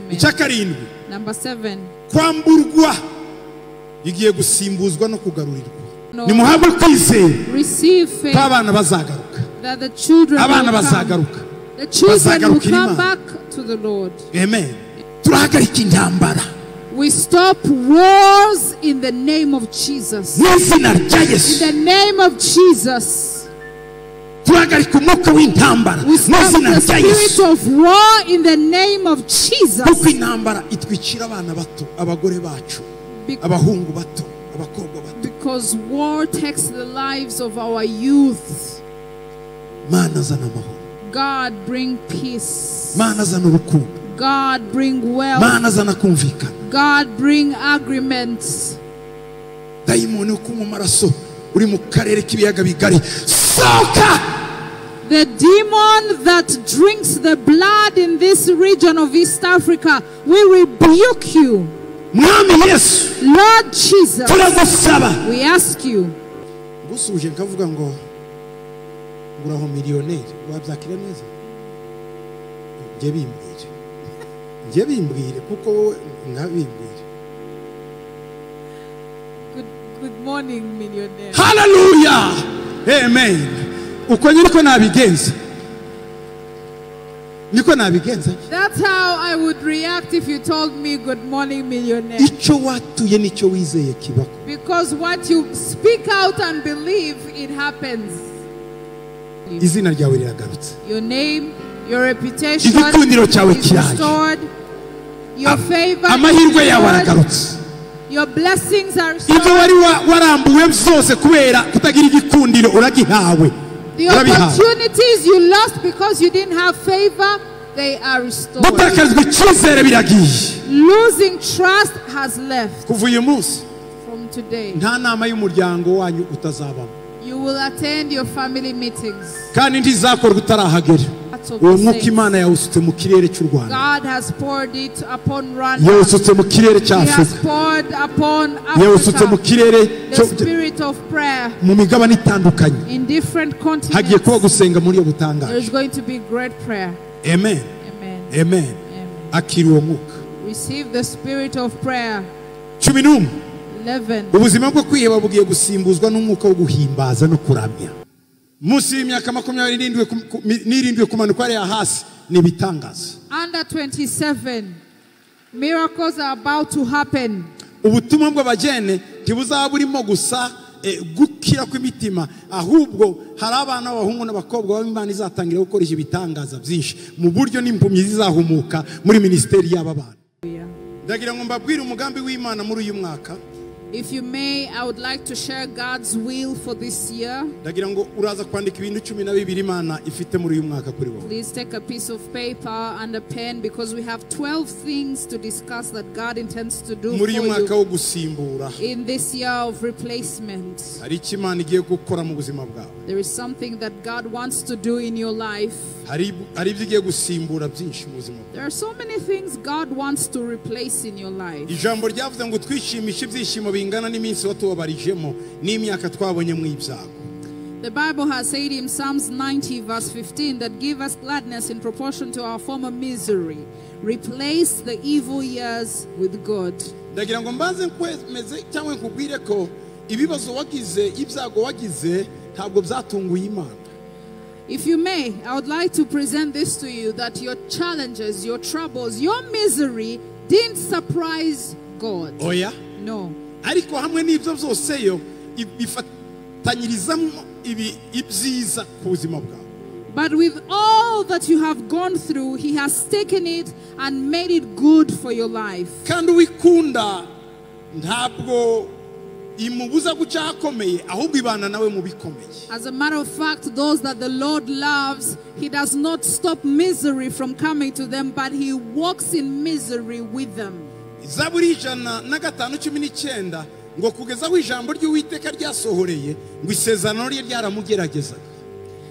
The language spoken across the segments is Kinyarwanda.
Amen. Icya karindwi. Number 7. Kwamburwa bigiye gusimbuzwa no kugarurirwa. No. Nimuhabwe kwizera. Receive faith. Ko abana bazagaruka. That the children Abana will come. bazagaruka. The children will Bazagarukira come Imana. back to the Lord. Amen. Turahagarika intambara. We stop wars in the name of Jesus. Mu izina rya In Yesu. the name of Jesus. Turahagarika umwuka w'intambara. We Mu stop izina the rya spirit Yesu. of war in the name of Jesus. Kuko intambara itwikira abana bato, abagore bacu, abahungu bato, abakobwa bato. Because war takes the lives of our youth. Mana zana amahoro. God bring peace. Mana zana urukundo. God bring wealth. Mana zana kumvikana. God bring agreements. Dayimoni wo kunywa amaraso uri mu karere k'ibiyaga bigari, sohoka! The demon that drinks the blood in this region of East Africa, we rebuke you. Mwami Yesu, Lord Jesus, turagusaba. we ask you. Ngusuje nkavuga ngo nguraho miliyoneri, wabyakira neza? Njye bimbwire. Njye bimbwire kuko wowe nkabimbwire. Good morning, millionaire. Hallelujah. Amen. Uko nyine ko nabigenza. Niko nabigenza. That's how I would react if you told me good morning, millionaire. Icyo watuye nicyo wizeye kibako. Because what you speak out and believe, it happens. Izina ryawe riragarutse. Your name, your reputation Igikundiro cyawe is kiraje. restored. Your favor is Amahirwe yawe restored. aragarutse. Your blessings are Ibyo restored. wari warambuwe byose kubera kutagira igikundiro uragihawe. The Urabihawe. opportunities you lost because you didn't have favor, they are restored. Gutakarizwa icyizere biragiye. Losing trust has left. Kuva uyu munsi, From today, nta nama y'umuryango wanyu utazabamo. you will attend your family meetings. Kandi ntizakorwa utarahagera. That's of Uwo the mwuka saints. Imana yawusutse mu kirere cy'u Rwanda. God has poured it upon Rwanda. Yawusutse mu kirere cya He has Afurika. poured upon Yawusutse mu Africa kirere the spirit of prayer mu migabane itandukanye. in different Hagiye kuba continents. gusenga muri iyo There butangaje. is going to be great prayer. Amen. Amen. Amen. Amen. Akira uwo mwuka. Receive the spirit of prayer. 11. 11. Ubuzima bwo kwiheba bugiye gusimbuzwa n'umwuka wo guhimbaza no kuramya. Munsi y'imyaka 27 kumanuka hariya hasi ni ibitangaza. Under 27, miracles are about to happen. Ubutumwa bw'abajene ntibuzaba burimo gusa gukira kw'imitima, ahubwo hari abana b'abahungu n'abakobwa b'Imana izatangira gukoresha ibitangaza byinshi mu buryo n'impumyi zizahumuka muri minisiteri y'aba bana. Ndagira ngo mbabwire umugambi w'Imana muri uyu mwaka. If you may, I would like to share God's will for this year. Ndagira ngo uraza kwandika ibintu 12 Imana ifite muri uyu mwaka kuri wowe. Please take a piece of paper and a pen because we have 12 things to discuss that God intends to do for Muri uyu mwaka you wo gusimbura. in this year of replacement. Hari icyo Imana igiye gukora mu buzima bwawe. There is something that God wants to do in your life. Hari ibyo igiye gusimbura byinshi mu buzima bwawe. There are so many things God wants to replace in your life. Ijambo ryavuze ngo twishimishe ibyishimo bingana n'iminsi watubabarijemo n'imyaka twabonye mu ibyago. The Bible has said in Psalms 90 verse 15 that give us gladness in proportion to our former misery. Replace the evil years with good. Ndagira ngo mbanze nkwemeze cyangwa nkubwire ko ibibazo wagize, ibyago wagize ntabwo byatunguye Imana. If you may, I would like to present this to you, that your challenges, your troubles, your misery didn't surprise God. Oya. No. Ariko hamwe n'ibyo byose yo bifatanyirizamo ibyiza ku buzima bwawe. But with all that you have gone through, he has taken it and made it good for your life. Kandi wikunda ntabwo imubuza guca ahakomeye, ahubwo ibana nawe mu bikomeye. As a matter of fact, those that the Lord loves, he does not stop misery from coming to them, but he walks in misery with them. Zaburi 105:19 ngo kugeza aho ijambo ry'Uwiteka ryasohoreye ngo isezerano rye ryaramugeragezaga.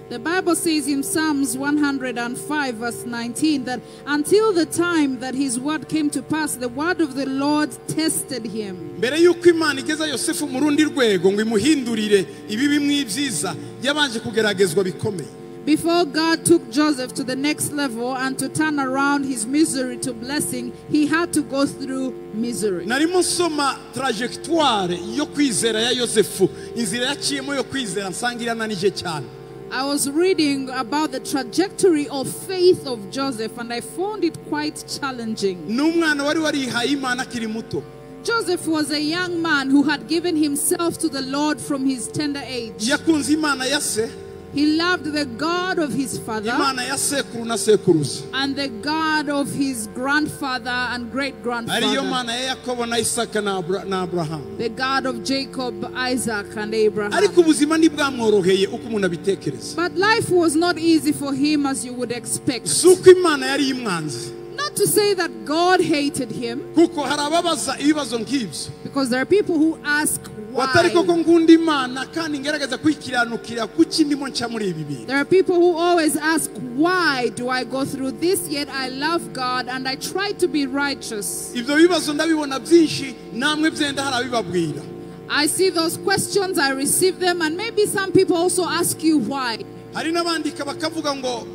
The Bible says in Psalms 105 verse 19 that until the time that his word came to pass, the word of the Lord tested him. Mbere yuko Imana igeza Yosefu mu rundi rwego ngo imuhindurire ibibi mw'ibyiza, yabanje kugeragezwa bikomeye. Before God took Joseph to the next level and to turn around his misery to blessing, he had to go through misery. Narimo nsoma trajectoire yo kwizera ya Yosefu, inzira yaciyemo yo kwizera, nsanga irananije cyane. I was reading about the trajectory of faith of Joseph, and I found it quite challenging. Ni umwana wari warihaye Imana akiri muto. Joseph was a young man who had given himself to the Lord from his tender age. Yakunze Imana ya se, He loved the God of his father Imana ya sekuru na sekuruza, and the God of his grandfather and ariyo great-grandfather. Mana ya Yakobo na Isaka na Aburahamu. The God of Jacob, Isaac, and Abraham. Ariko ubuzima ntibwamworoheye uko umuntu abitekereza. But life was not easy for him as you would expect. Si uko Imana yari imwanze, Not to say that God hated him, kuko hari ababaza ibibazo nk'ibyo, because there are people who ask batari koko why. ngunda Imana kandi ngerageza kwikiranukira, kuki ndimo nca muri ibi bintu? There are people who always ask, why do I go through this, yet I love God and I try to be righteous? Ibyo bibazo ndabibona byinshi, namwe byenda hari abibabwira. I see those questions, I receive them, and maybe some people also ask you why. Hari n'abandika bakavuga ngo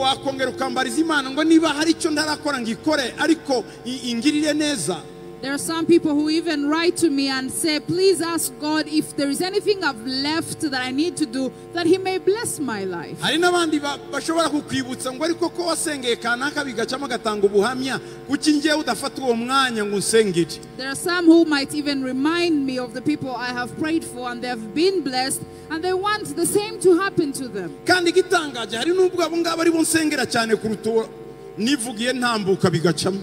wakongera ukambariza Imana ngo niba hari icyo ntarakora ngikore, ariko ingirire neza. There are some people who even write to me and say, please ask God if there is anything I've left that I need to do, that he may bless my life. Hari n'abandi bashobora kukwibutsa ngo ariko ko wasengeye kanaka bigacamo agatanga ubuhamya, kuki njyewe udafata uwo mwanya ngo unsengere? There are some who might even remind me of the people I have prayed for and they have been blessed, and they want the same to happen to them. Kandi igitangaje, hari n'ubwo abo ngabo ari bo nsengera cyane kuruta uwo nivugiye ntambuka bigacamo.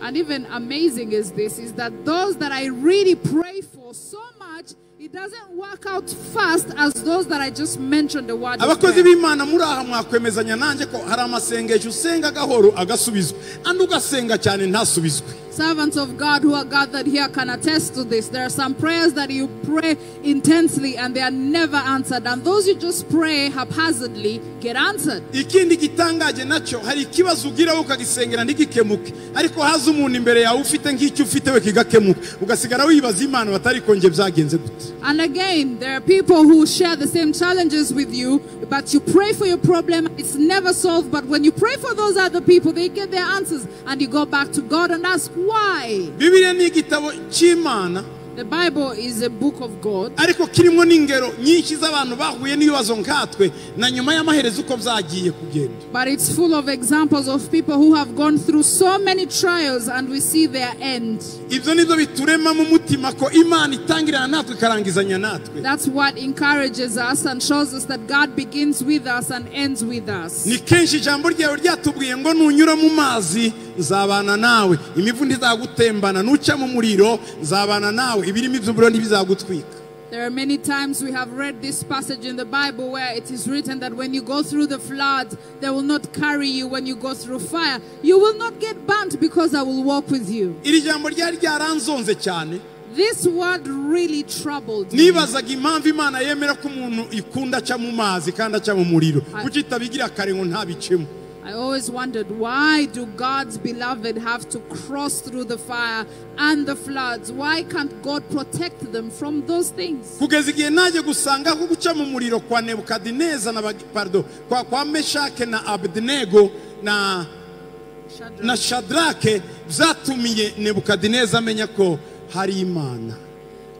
And even amazing is this, is that those that I really pray for so much, it doesn't work out fast as those that I just mentioned the word of Abakozi prayer. b'Imana muri aha mwakwemezanya nanjye ko hari amasengesho usenga gahoro agasubizwa, andi ugasenga cyane ntasubizwe. Servants of God who are gathered here can attest to this. There are some prayers that you pray intensely and they are never answered. And those you just pray haphazardly get answered. Ikindi gitangaje nacyo, hari ikibazo ugira ukagisengera ntigikemuke, ariko haza umuntu imbere yawe ufite nk'icyo ufite we kigakemuka, ugasigara wibaza Imana batari konge byagenze gute. And again, there are people who share the same challenges with you, but you pray for your problem, it's never solved. But when you pray for those other people, they get their answers, and you go back to God and ask why. Bibiliya ni igitabo cy'Imana, The Bible is a book of God, ariko kirimo n'ingero nyinshi z'abantu bahuye n'ibibazo nkatwe, na nyuma y'amaherezo uko byagiye kugenda. but it's full of examples of people who have gone through so many trials, and we see their end. Ibyo nibyo biturema mu mutima ko Imana itangirana natwe ikarangizanya natwe. That's what encourages us and shows us that God begins with us and ends with us. Ni kenshi ijambo ryawe ryatubwiye ngo nunyura mu mazi nzabana nawe, imivu ntizagutembana, nuca mu muriro nzabana nawe, ibirimi by'umuriro ntibizagutwika. There are many times we have read this passage in the Bible where it is written that when you go through the floods, they will not carry you. When you go through fire, you will not get burnt, because I will walk with you. Iri jambo ryari ryaranzonze cyane. This word really troubled me. Nibazaga impamvu Imana yemera ko umuntu ikunda aca mu mazi kandi aca mu muriro, kuki itabigira kare ngo ntabicemo? I always wondered, why do God's beloved have to cross through the fire and the floods? Why can't God protect them from those things? Kugeza igihe naje gusanga ko guca mu muriro kwa Nebukadineza na pardon, kwa Meshake na Abednego na Shadrake byatumiye Nebukadineza amenya ko hari Imana.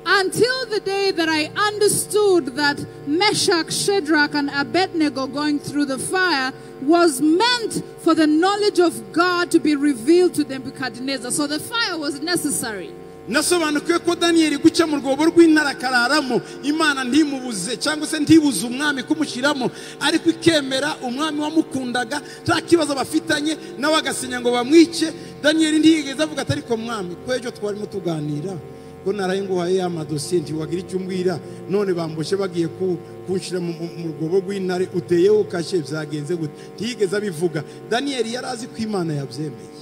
Until the day that I understood that Meshach, Shadrach, and Abednego going through the fire was meant for the knowledge of God to be revealed to Nebuchadnezzar. So the fire was necessary. Nasobanukiwe ko Daniel guca mu rwobo rw'intare akararamo, Imana ntimubuze cyangwa se ntibuze umwami kumushyiramo, ariko ikemera umwami wamukundaga nta kibazo bafitanye nawe agasinya ngo bamwice. Daniel ntiyigeze avuga ati ariko mwami ko ejo twarimo tuganira ko naraye nguhaye ya madosiye ntiwagira icyo umbwira, none bamboshe bagiye kunshira mu rwobo rw'intare, uteyeho kashe byagenze gute? Ntiyigeze abivuga. Daniel yari azi ko Imana yabyemeye.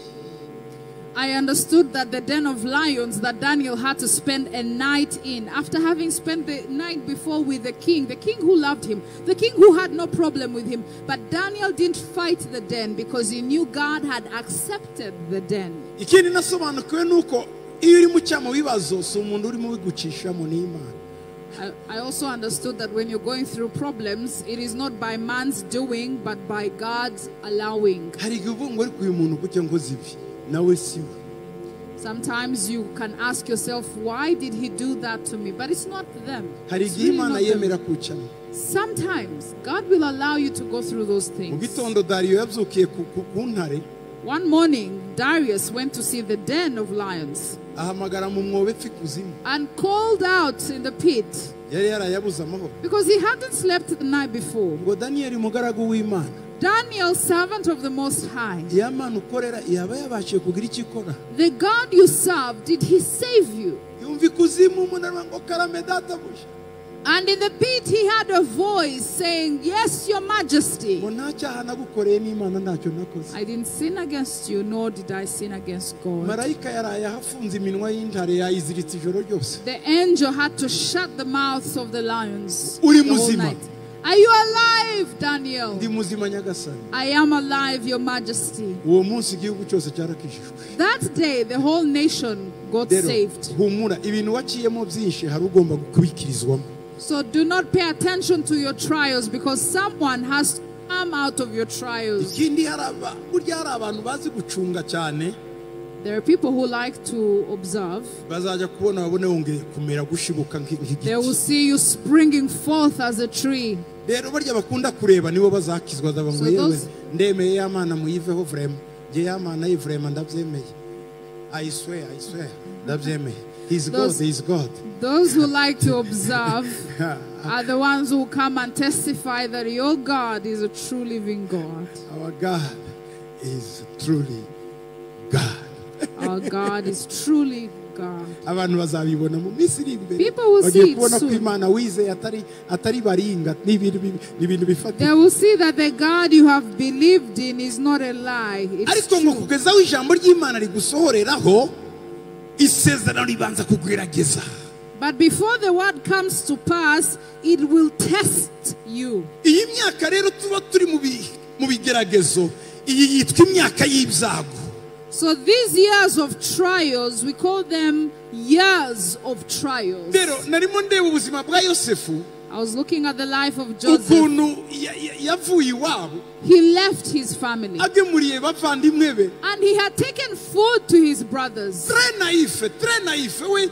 I understood that the den of lions that Daniel had to spend a night in, after having spent the night before with the king who loved him, the king who had no problem with him. But Daniel didn't fight the den because he knew God had accepted the den. Ikindi nasobanukiwe nuko iyo uri mu cyamo bibazo si umuntu urimo wigucishamo, ni Imana. I also understood that when you're going through problems, it is not by man's doing, but by God's allowing. Hari igihe uvuga ngo ariko uyu muntu kuki nkoze ibi nawe si we. Sometimes you can ask yourself, why did he do that to me? But it's not them. Hari It's igihe really Imana not them. yemera kucamo. Sometimes God will allow you to go through those Mu things. gitondo Dariyo yabyukiye ku ntare. One morning, Darius went to see the den of lions ahamagara mu mwobo epfa ikuzimu. and called out in the pit Yari yarayabuze amahoro. because he hadn't slept the night before. Ngo Daniyeli umugaragu w'Imana, Daniel, servant of the Most High, ya Mana ukorera yaba yabashije kugira icyo ikora. the God you serve, did he save you? Yumva ikuzimu umuntu aravuga ngo karame databuja. And in the pit he had a voice saying, yes, your majesty. Ngo nta cyaha nagukoreye n'Imana ntacyo nakoze. I didn't sin against you, nor did I sin against God. Marayika yaraye ahafunze iminwa y'intare yayiziritse ijoro ryose. The angel had to shut the mouths of the lions Uri the whole muzima. night. Are you alive, Daniel? Ndi muzima nyagasani. I am alive, your majesty. Uwo munsi igihugu cyose cyarakijijwe. That day, the whole nation got Rero saved. humura ibintu waciyemo byinshi hari ugomba kubikirizwamo. So do not pay attention to your trials, because someone has to come out of your trials. Ikindi burya hari abantu bazi gucunga cyane. There are people who like to observe. Bazajya kubona babone wongeye kumera gushibuka nk'igiti. They will see you springing forth as a tree. Rero barya bakunda kureba nibo bazakizwa ndaba ngo So yewe those- ndemeye ya Mana muyiveho vraiment. Nge ya Mana yi vraiment ndabyemeye. I swear ndabyemeye. He's God, he's God. Those who like to observe are the ones who come and testify that your God is a true living God. Our God is truly God. Our God is truly God. Abantu bazabibona mu minsi iri imbere. People will Bagiye see it kubona ko soon. Imana wizeye atari baringa n'ibintu bifatika. They will see that the God you have believed in is not a lie. It's Ariko ngo true. kugeza aho ijambo ry'Imana rigusohoreraho isezerano ribanza kugerageza. But before the word comes to pass, it will test you. Iyi myaka rero tuba turi mu bigeragezo, iyi yitwa imyaka y'ibyago. So these years of trials, we call them years of trials. Rero narimo ndeba ubuzima bwa Yosefu. I was looking at the life of Joseph. Ukuntu yavuye iwabo. He left his family. Agemuriye bavandimwe be. And he had taken food to his brothers. Très naïf, we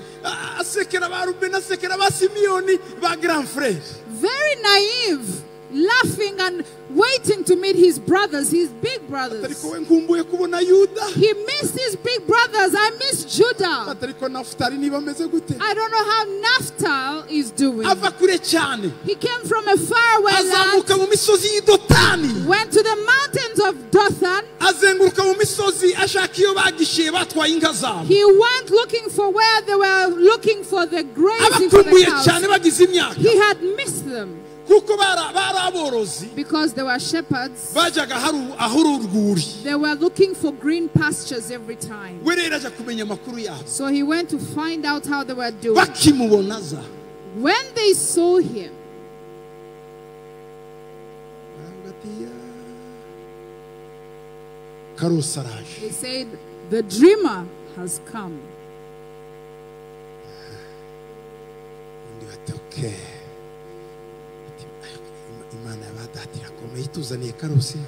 asekera ba Ruben, asekera ba Simeoni, ba grand frère. Very naive, laughing and waiting to meet his brothers, his big brothers. Atariko we nkumbuye kubona Yuda. He missed his big brothers. I miss Judah. Atariko Naftali niba ameze gute. I don't know how Naphtali is doing. Ava kure cyane. He came from a faraway land. Azamuka mu misozi y'i Dotani. Went to the mountains of Dothan. Azenguruka mu misozi ashaka iyo bagishiye batwaye inka zabo. He went looking for where they were looking for the grazing for the Abakumbuye cows. cyane bagize imyaka. He had missed them. Kuko bari aborozi. Because they were shepherds. Bajyaga ahari urwuri. They were looking for green pastures every time. We rero aja kumenya amakuru yabo. So he went to find out how they were doing. Bakimubona aza. When they saw him, Baravuga ati, Ya. Karosi araje. they said, the dreamer has come. Undi bati, okay. Ati, Imana ya ba data irakomeye ituzaniye Karosi.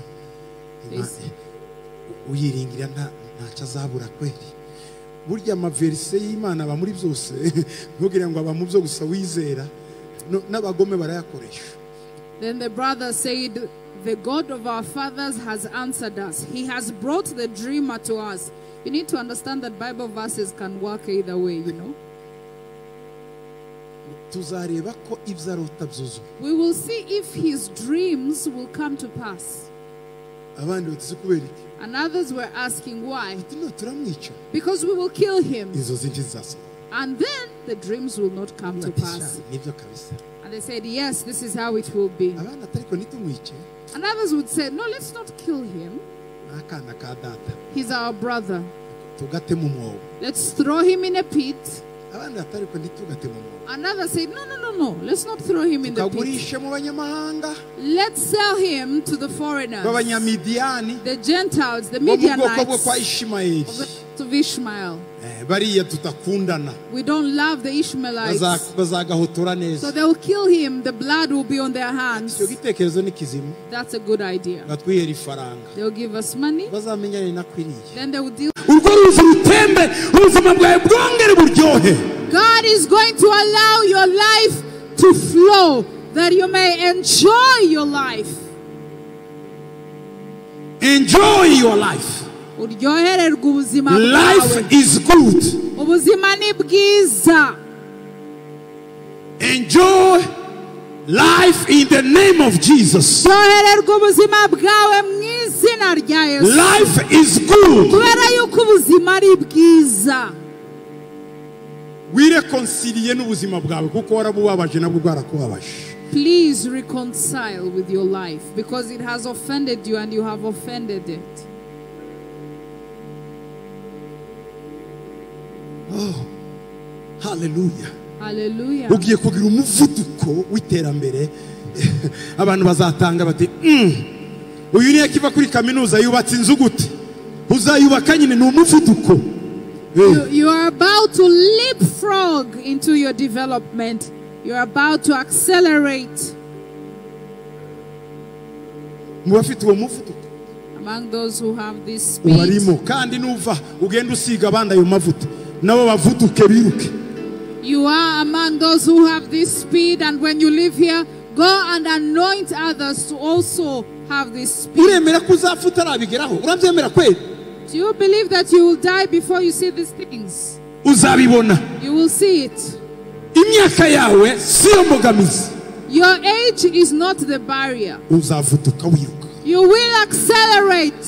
Uyiringira ntacyo azabura kweri. Burya amaverise y'Imana aba muri byose. Ntugire ngo aba mu byo gusa wizera. N'abagome barayakoresha. Then the brother said, the God of our fathers has answered us. He has brought the dreamer to us. You need to understand that Bible verses can work either way, you know. Tuzareba ko ibyo arota byuzuye. We will see if his dreams will come to pass. Abandi bati, kubera iki? And others were asking why. Ati, no, turamwica. Because we will kill him. Inzozi ntizizasohora. And then the dreams will not come to Ati, pass. Sha, nibyo kabisa. And they said, yes, this is how it will be. Abandi ati, ariko ntitumwice. And others would say, no, let's not kill him. Ni akana ka data. He's our brother. Tugate mu mwobo. Let's throw him in a pit. Abandi ati, ariko ntitugate mu mwobo. Another said, no, no, no, no. Let's not throw him in the pit. Tukagurishe mu banyamahanga. Let's sell him to the foreigners. B'abanyamidiyani. The Gentiles, the Bo mu bwoko bwo kwa Midianites. Ishimayeli. Of the of Ishmael. Bariya tutakundana. We don't love the Ishmaelites. Bazagahotora neza. So they will kill him. The blood will be on their hands. Icyo gitekerezo ni kizima. That's a good idea. Batwihera ifaranga. They will give us money. Bazamenyane nakwiriye. Then they will deal. Urwo ruzi rutembe, ubuzima bwawe bwongere buryohe. God is going to allow your life to flow, that you may enjoy your life. Enjoy your life. Uryohererwe ubuzima Life bwawe. is good. Ubuzima ni bwiza. Enjoy life in the name of Jesus. Ryohererwe ubuzima bwawe mu izina rya Yesu. Life is good. Kubera yuko ubuzima ari bwiza. Wireconcilie n'ubuzima bwawe kuko warabubabaje nabwo bwarakubabaje. Please reconcile with your life because it has offended you and you have offended it. Oh, hallelujah. Hallelujah. Ugiye kugira umuvuduko w'iterambere. Abantu bazatanga bati uyu niye kiva kuri kaminuza yubatse inzu gute? Uzayubaka nyine ni umuvuduko. You are about to leapfrog into your development. You are about to accelerate. Mubafite uwo muvuduko. Among those who have this speed. Ubarimo kandi nuva ugenda usiga abandi ayo mavuta nabo bavuduke biruke. You are among those who have this speed, and when you live here, go and anoint others to also have this speed. Uremera ko uzapfa utarabigeraho? Urabyemera kweli? Do you believe that you will die before you see these things? Uzabibona. You will see it. Imyaka yawe siyo mbogamizi. Your age is not the barrier. Uzavuduka wiruka. You will accelerate.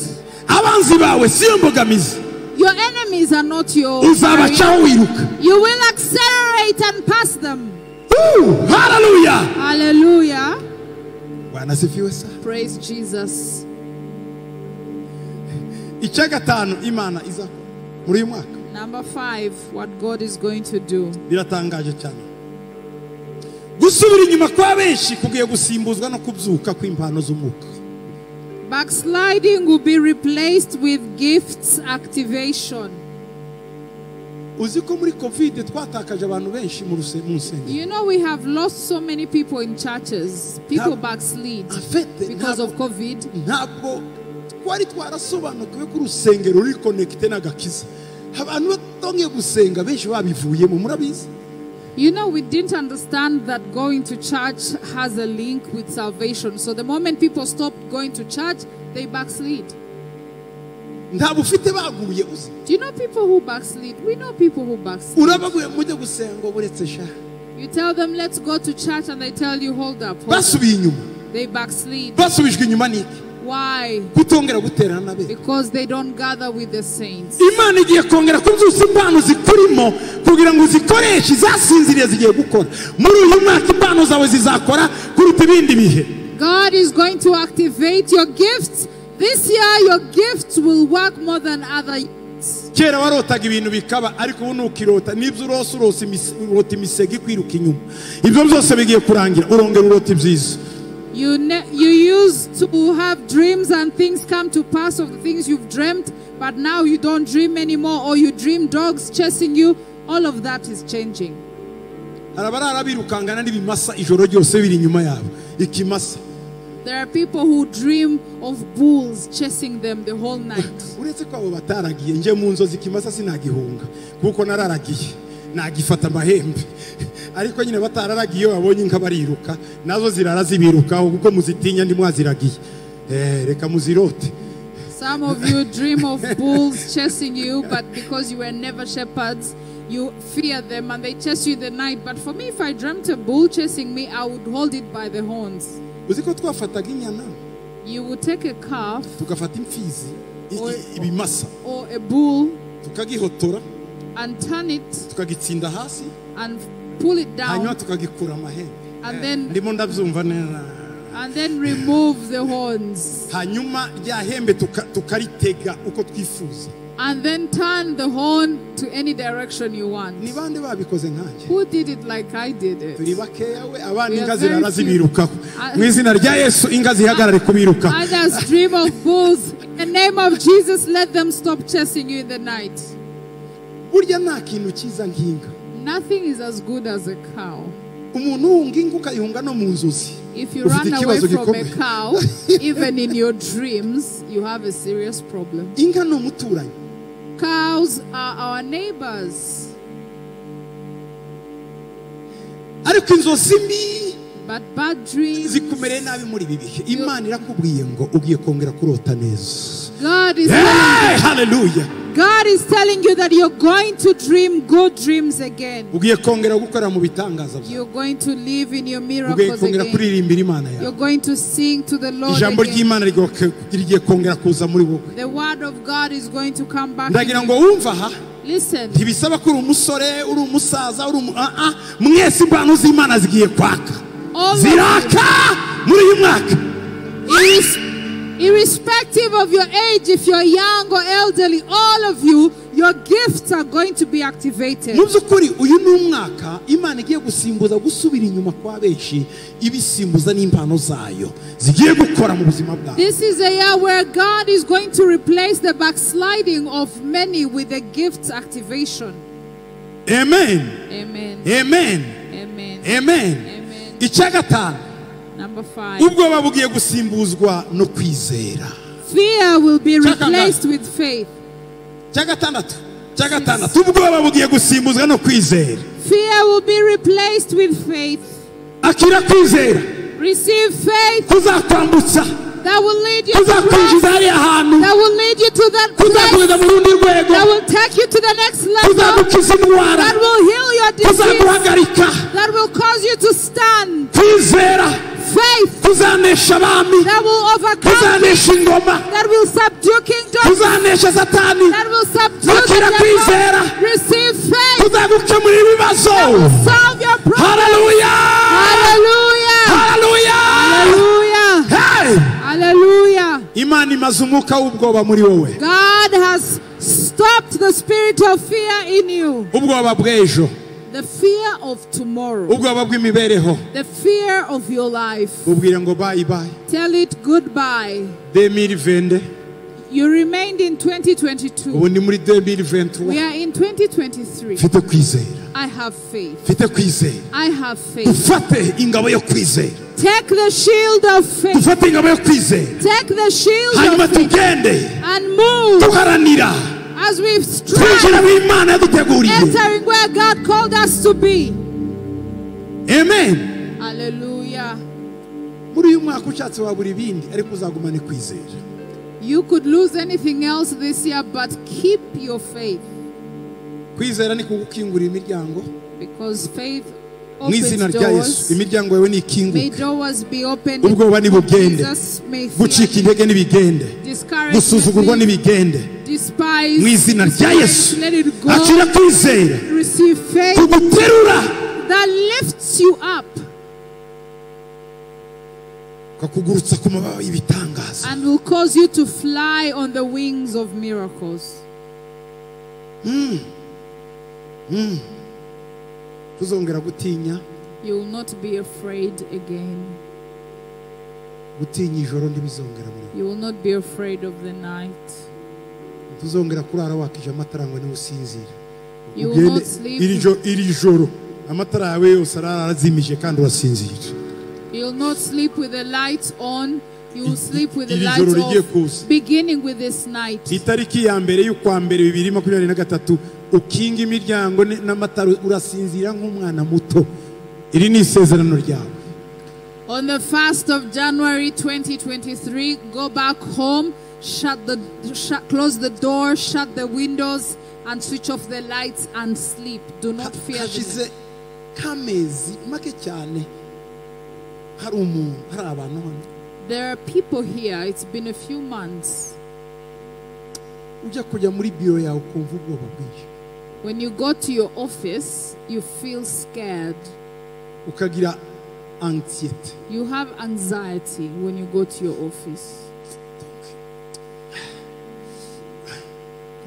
Abanzi bawe siyo mbogamizi. Your enemies are not your barrier. Uzabacaho wiruka. You will accelerate and pass them. Hallelujah. Hallelujah. Bwana asifiwe sana. Praise Jesus. Icya gatanu Imana izakora muri uyu mwaka. Number 5, what God is going to do. Biratangaje cyane. Gusubira inyuma kwa benshi kugiye gusimbuzwa no kubyuka kw'impano z'umwuka. Backsliding will be replaced with gifts activation. Uzi ko muri COVID twatakaje abantu benshi mu nsengero. You know, we have lost so many people in churches. People backslid because of COVID. Ntabwo twari twarasobanukiwe ko urusengero ruri connecté n'agakiza. Abantu batongeye gusenga benshi babivuyemo, murabizi. You know, we didn't understand that going to church has a link with salvation. So the moment people stop going to church, they backslid. Do you know people who backslid? We know people who backslid. You tell them, let's go to church, and they tell you, hold up. Hold up. They backslid. Why? Because they don't gather with the saints. God is going to activate your gifts. This year, your gifts will work more than other years. You used to have dreams and things come to pass of the things you've dreamt, but now you don't dream anymore, or you dream dogs chasing you. All of that is changing. There are people who dream of bulls chasing them the whole night. Some of you dream of bulls chasing you, but because you were never shepherds, you fear them and they chase you in the night. But for me, if I dreamt a bull chasing me, I would hold it by the horns. You would take a calf or a bull and turn it and pull it down and then remove the horns and then turn the horn to any direction you want. Who did it like I did it? Others dream of bulls. In the name of Jesus, let them stop chasing you in the night. Burya nta kintu cyiza nk'inka. Nothing is as good as a cow. Umuntu uhunga inka ukayihunga no mu nzozi. If you Ufite run away ikibazo from a gikomeye. Cow, even in your dreams, you have a serious problem. Inka ni umuturanyi. Cows are our neighbors. Ariko inzozi mbi But bad dreams, zikumereye nabi muri ibi bihe. Imana irakubwiye ngo ugiye kongera kurota neza. God is Hey, hallelujah. God is telling you that you're going to dream good dreams again. Ugiye kongera gukora mu bitangaza byawe. You're going to live in your Ugiye miracles kongera again. kuririmbira Imana yawe. You're going to sing to the Lord Ijambo again. ry'Imana rigiye kongera kuza muri wowe. The word of God is going to come back. Ndagira in ngo you. wumve aha. Listen, Ntibisaba ko uri umusore, uri umusaza, uri umu ah, ah, mwese impano z'Imana zigiye kwaka. All of you, Ziraka muri uyu mwaka. Irrespective of your age, if you're young or elderly, all of you, your gifts are going to be activated. Mu by'ukuri uyu ni umwaka Imana igiye gusimbuza gusubira inyuma kwa benshi, ibisimbuza n'impano zayo zigiye gukora mu buzima bwabo. This is a year where God is going to replace the backsliding of many with the gifts activation. Amen. Amen. Amen. Amen. Amen. Amen. Icya gatanu, Number 5. ubwoba bugiye gusimbuzwa no kwizera. Fear will be Check on replaced with faith. Icya gatandatu, icya gatandatu, ubwoba bugiye gusimbuzwa no kwizera. Fear will be replaced with faith. Akira kwizera Receive faith kuzakwambutsa, that will lead you to kuzakwinjiza cross, hariya hantu, that will lead you to that place, kuzakugeza mu rundi rwego, that will take you to the next level, kuzagukiza indwara, that will heal your disease, kuzaguhagarika. that will cause you to stand. Kwizera Faith kuzanesha abami, that will overcome, kuzanesha ingoma, that will subdue kingdoms, kuzanesha Satani, that will subdue the Akira kwizera. devil. Receive faith kuzagukemurira ibibazo. that will solve your problem. Haleluya! Hallelujah! Haleluya! Hallelujah! Hey! Hallelujah! Imana imaze umwuka w'ubwoba muri wowe. God has stopped the spirit of fear in you. Ubwoba bw'ejo, The fear of tomorrow. ubwoba bw'imibereho. The fear of your life. Ubwire ngo bye bye. Tell it goodbye. 2020, You remained in 2022. ubu ni muri 2023. We are in 2023. Mfite kwizera, I have faith. mfite kwizera. I have faith. Dufate ingabo yo kwizera, Take the shield of faith. dufate ingabo yo kwizera, Take the shield hanyuma of faith tugende and move duharanira as we strive, twinjira mu Imana yaduteguriye. entering where God called us to be. Amen. Hallelujah. Muri uyu mwaka ushatse wabura ibindi, ariko uzagumane kwizera. You could lose anything else this year, but keep your faith. Kwizera ni kugukingurira imiryango. Because faith Mu opens izina rya Yesu, doors. imiryango yawe May nikinguke. doors be opened. Ubwoba nibugende, Jesus may gucika fear. intege nibigende, Discouragement, gusuzugurwa nibigende. despise. Mu izina rya Yesu, Let it go. akira kwizera Receive faith kuguterura, that lifts you up kakugurutsa ku mababa y'ibitangaza. and will cause you to fly on the wings of miracles. Tuzongera gutinya. You will not be afraid again. Gutinya ijoro ntibizongera muri wowe. You will not be afraid of the night. Tuzongera kurara wakije amatara ngo niwe usinzira. You will Ugende not sleep. iri joro amatara yawe yose arara arazimije kandi urasinzira. You will not sleep with the lights on. You will sleep with the Iri lights joro rigiye off. kuza. Beginning with this night. Itariki ya mbere y'ukwa mbere 2023, ukinga imiryango n'amatara, urasinzira nk'umwana muto. Iri ni isezerano ryawe. On the 1st of January 2023, go back home, close the door, shut the windows, and switch off the lights and sleep. Do not fear the night. Hashize k'amezi make cyane hari umuntu, hari abantu hano. There are people here. It's been a few months. Ujya kujya muri biro yawe ukumva ubwoba bwinshi. When you go to your office, you feel scared. Ukagira anxiety. You have anxiety when you go to your office.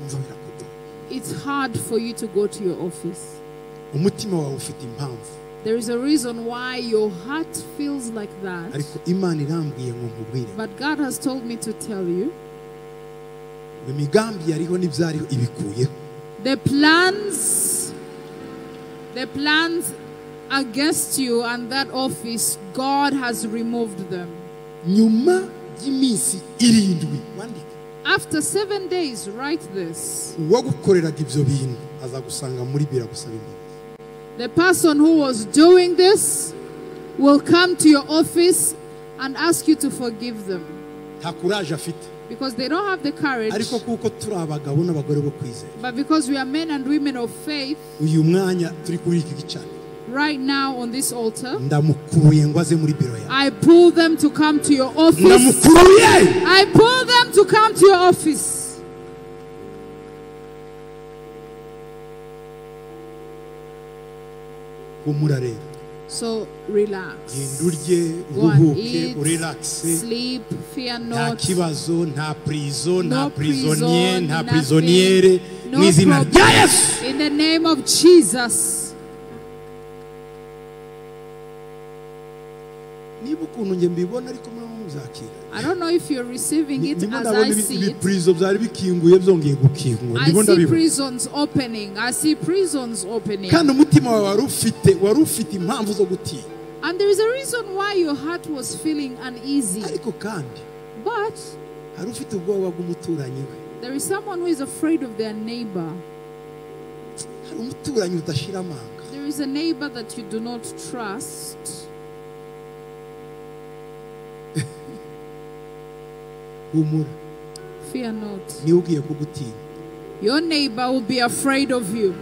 Umva birakugoye. It's hard for you to go to your office. Umutima wawe ufite impamvu. There is a reason why your heart feels like that. Ariko Imana irambwiye ngo nkubwire. But God has told me to tell you Imigambi yariho n'ibyariho ibikuyeho. The plans against you and that office, God has removed them. Nyuma y'iminsi 7 wandike. After 7 days, write this. Uwagukoreraga ibyo bintu azagusanga muri bira gusaba imbabazi. The person who was doing this will come to your office and ask you to forgive them. Nta courage afite. Because they don't have the courage. Ariko kuko turi abagabo n'abagore bo kwizera. But because we are men and women of faith. Uyu mwanya turi kuri iki gicaniro. Right now on this altar, ndamukuruye ngo aze muri biro yawe. I pull them to come to your office. Ndamukuruye. I pull them to come to your office. Humura rero. So relax. Genda urye, Go and uruhuke, eat, urelaxe. sleep, fear Nta not. kibazo, nta prison, nta No prisonnier, prison, nta nothing. prisonniere. No Mu izina problem. rya Yesu. In the name of Jesus. Niba ukuntu nge mbibona ariko muri muzakira. I don't know if you're receiving it Ndimo as ndabona I see it. ibiprizo byari bikinguye byongeye gukingura. I Ndimo see ndabibona. prisons opening. I see prisons opening. Kandi umutima wawe wari ufite impamvu zo gutinya. And there is a reason why your heart was feeling uneasy. Ariko kandi But hari ufite ubwoba bw'umuturanyi we. there is someone who is afraid of their neighbor. Hari umuturanyi udashira amanga. There is a neighbor that you do not trust. Humura. Fear not. Niwe ugiye kugutinya. Your neighbor will be afraid of you.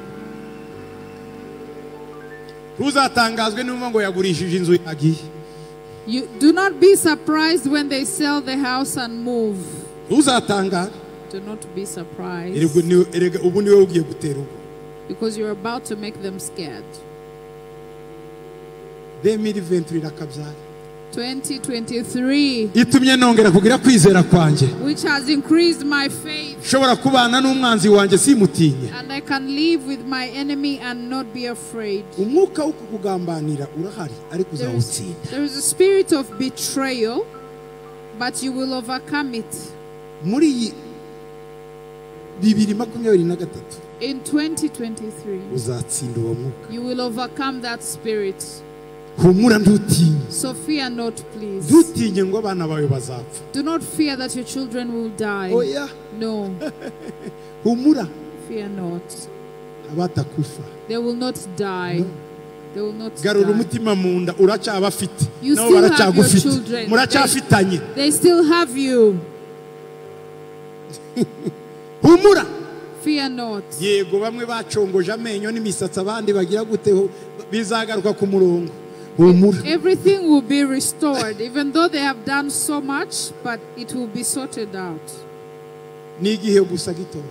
Ntuzatangazwe niba ngo yagurishije inzu yagiye. You do not be surprised when they sell the house and move. Ntuzatangare. Do not be surprised. Erega ubu niwe ugiye gutera ubwo. Because you're about to make them scared. 2023 irakabyara. 2023, Itumye nongera kugira kwizera kwanjye. which has increased my faith, Nshobora kubana n'umwanzi wanjye simutinye. and I can live with my enemy and not be afraid. Umwuka wo kukugambanira urahari ariko uzawutsinda. There is a spirit of betrayal, but you will overcome it. Muri iyi 2023 In 2023, uzatsinda uwo mwuka. you will overcome that spirit. Humura ntutinye. So fear not, please. Ntutinye ngo abana bawe bazapfa. Do not fear that your children will die. Oya. No. Humura. Fear not. Abatakufa. They will not die. No. They will not Garura die. umutima mu nda uracyabafite. You Nabo still have your baracyagufite. children. Muracyafitanye. They still have you. Humura. Fear not. Yego bamwe bacongoje amenyo n'imisatsi abandi bagira gute bizagaruka ku murongo. Humura. Everything will be restored, even though they have done so much, but it will be sorted out. Ni igihe gusa gito.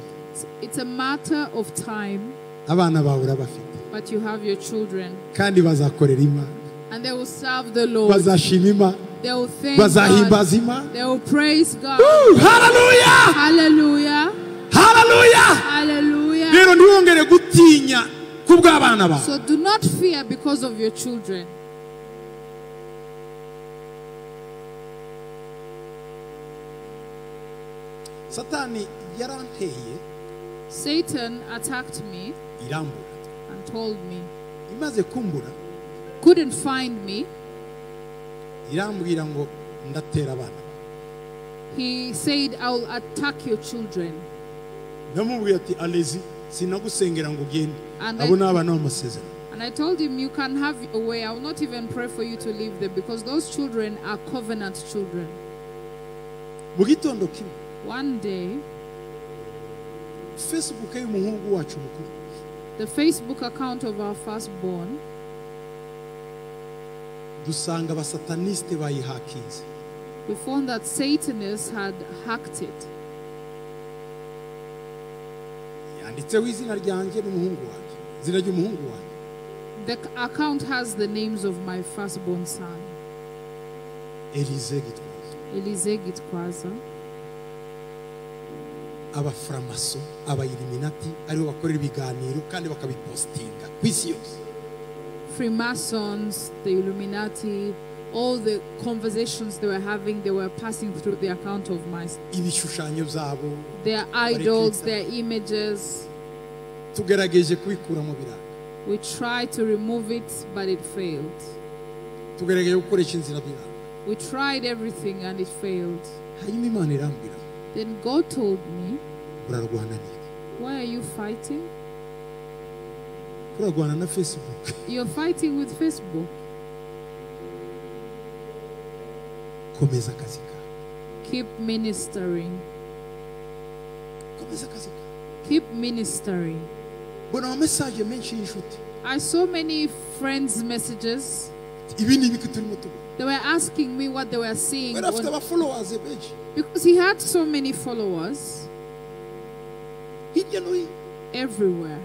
It's a matter of time. Abana bawe urabafite. But you have your children. Kandi bazakorera Imana. And they will serve the Lord. Bazashima Imana. They will thank God. Bazahimbaza Imana. They will praise God. Hallelujah! Hallelujah! Hallelujah! Hallelujah! Rero ntiwongere gutinya kubw'abana bawe. So do not fear because of your children. Satani yaranteye. Satan attacked me. Irambura. And told me. Imaze kumbura. Couldn't find me. Irambwira ngo ndatera abana. He said, I will attack your children. Ndamubwira ati alezi sinagusengera ngo ugende. Abo ni abana b'amasezerano. And I told him, you can have your way. I will not even pray for you to leave them because those children are covenant children. Mu gitondo kimwe. One day, Facebook y'umuhungu wacu mukuru. The Facebook account of our firstborn. Dusanga abasataniste bayihakinze. We found that Satanists had hacked it. Yanditseho izina ryanjye n'umuhungu wanjye. Izina ry'umuhungu wanjye. The account has the names of my firstborn son. Elise Gitwaza. Elise Gitwaza. Abaframaso, abayilluminati aribo bakorera ibiganiro kandi bakabipostinga ku isi yose. Freemasons, the Illuminati, all the conversations they were having, they were passing through the account of my ibishushanyo byabo, their idols, their images. Tugerageje kubikuramo biranga. We tried to remove it, but it failed. Tugerageje gukoresha inzira biranga. We tried everything and it failed. Hanyuma Imana irambwira, Then God told me, urarwana n'iki? why are you fighting? Urarwana na Facebook. You're fighting with Facebook. Komeza akazi kawe. Keep ministering. Komeza akazi kawe. Keep ministering. Mbona ama message menshi y'inshuti. I saw many friends' messages. Ibi ni ibiki turimo tubona? They were asking me what they were seeing. Yari afite aba followers benshi Because he had so many followers hirya no hino. everywhere.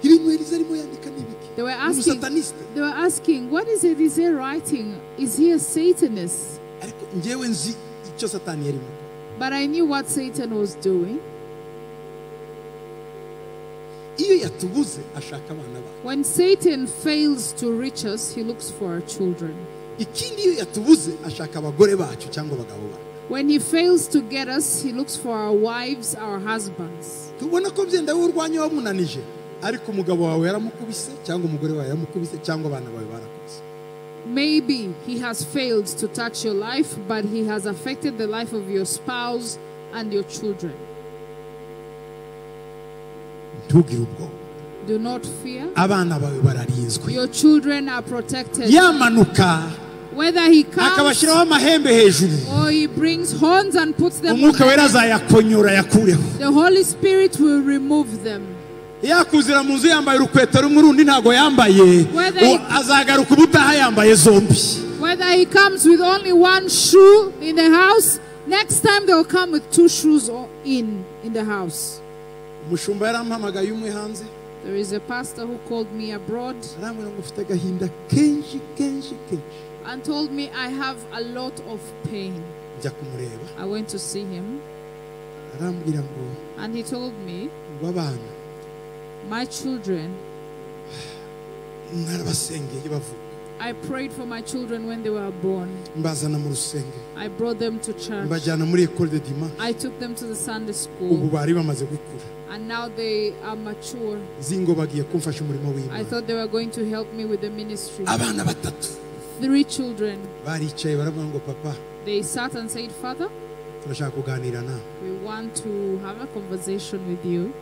Ibintu Elize arimo yandika ni ibiki? They were Ni asking, umusataniste. they were asking, what is Elise writing? Is he a Satanist? Ariko njyewe nzi icyo Satani yarimo gukora. But I knew what Satan was doing. Iyo yatubuze ashaka abana bacu. When Satan fails to reach us, he looks for our children. Ikindi iyo yatubuze ashaka abagore bacu cyangwa abagabo bacu. When he fails to get us, he looks for our wives, our husbands. Tubona ko byenda wowe urwanya wamunanije, ariko umugabo wawe yaramukubise cyangwa umugore wawe yaramukubise cyangwa abana bawe barakubise. Maybe he has failed to touch your life, but he has affected the life of your spouse and your children. Ntugire ubwoba. Do not fear. Abana bawe bararinzwe. Your children are protected. Yamanuka Whether he comes akabashyiraho amahembe hejuru, or he brings horns and puts them on Umwuka Wera azayakonyora yakureho. the Holy Spirit will remove them. Yakuzira mu nzu yambaye urukweto rumwe urundi ntago yambaye, azagaruka ubutaha yambaye zombi. Whether he comes with only one shoe in the house, next time they will come with two shoes in the house. Umushumba yarampamagaye umwe hanze. There is a pastor who called me abroad arambwira ngo ufite agahinda kenshi kenshi kenshi. and told me I have a lot of pain. Njya kumureba. I went to see him arambwira ngo and he told me, ngo abana my children, narabasengeye bavuka. I prayed for my children when they were born. Mbazana mu rusengero. I brought them to church. Mbajyana muri école de dimanche. I took them to the Sunday school. Ubu bari bamaze gukura. And now they are mature. Zingo bagiye kumfasha umurimo w'Imana. I thought they were going to help me with the ministry. Abana batatu. 3 children. Baricaye baravuga ngo papa. They sat and said, Father, turashaka kuganira nawe. We want to have a conversation with you.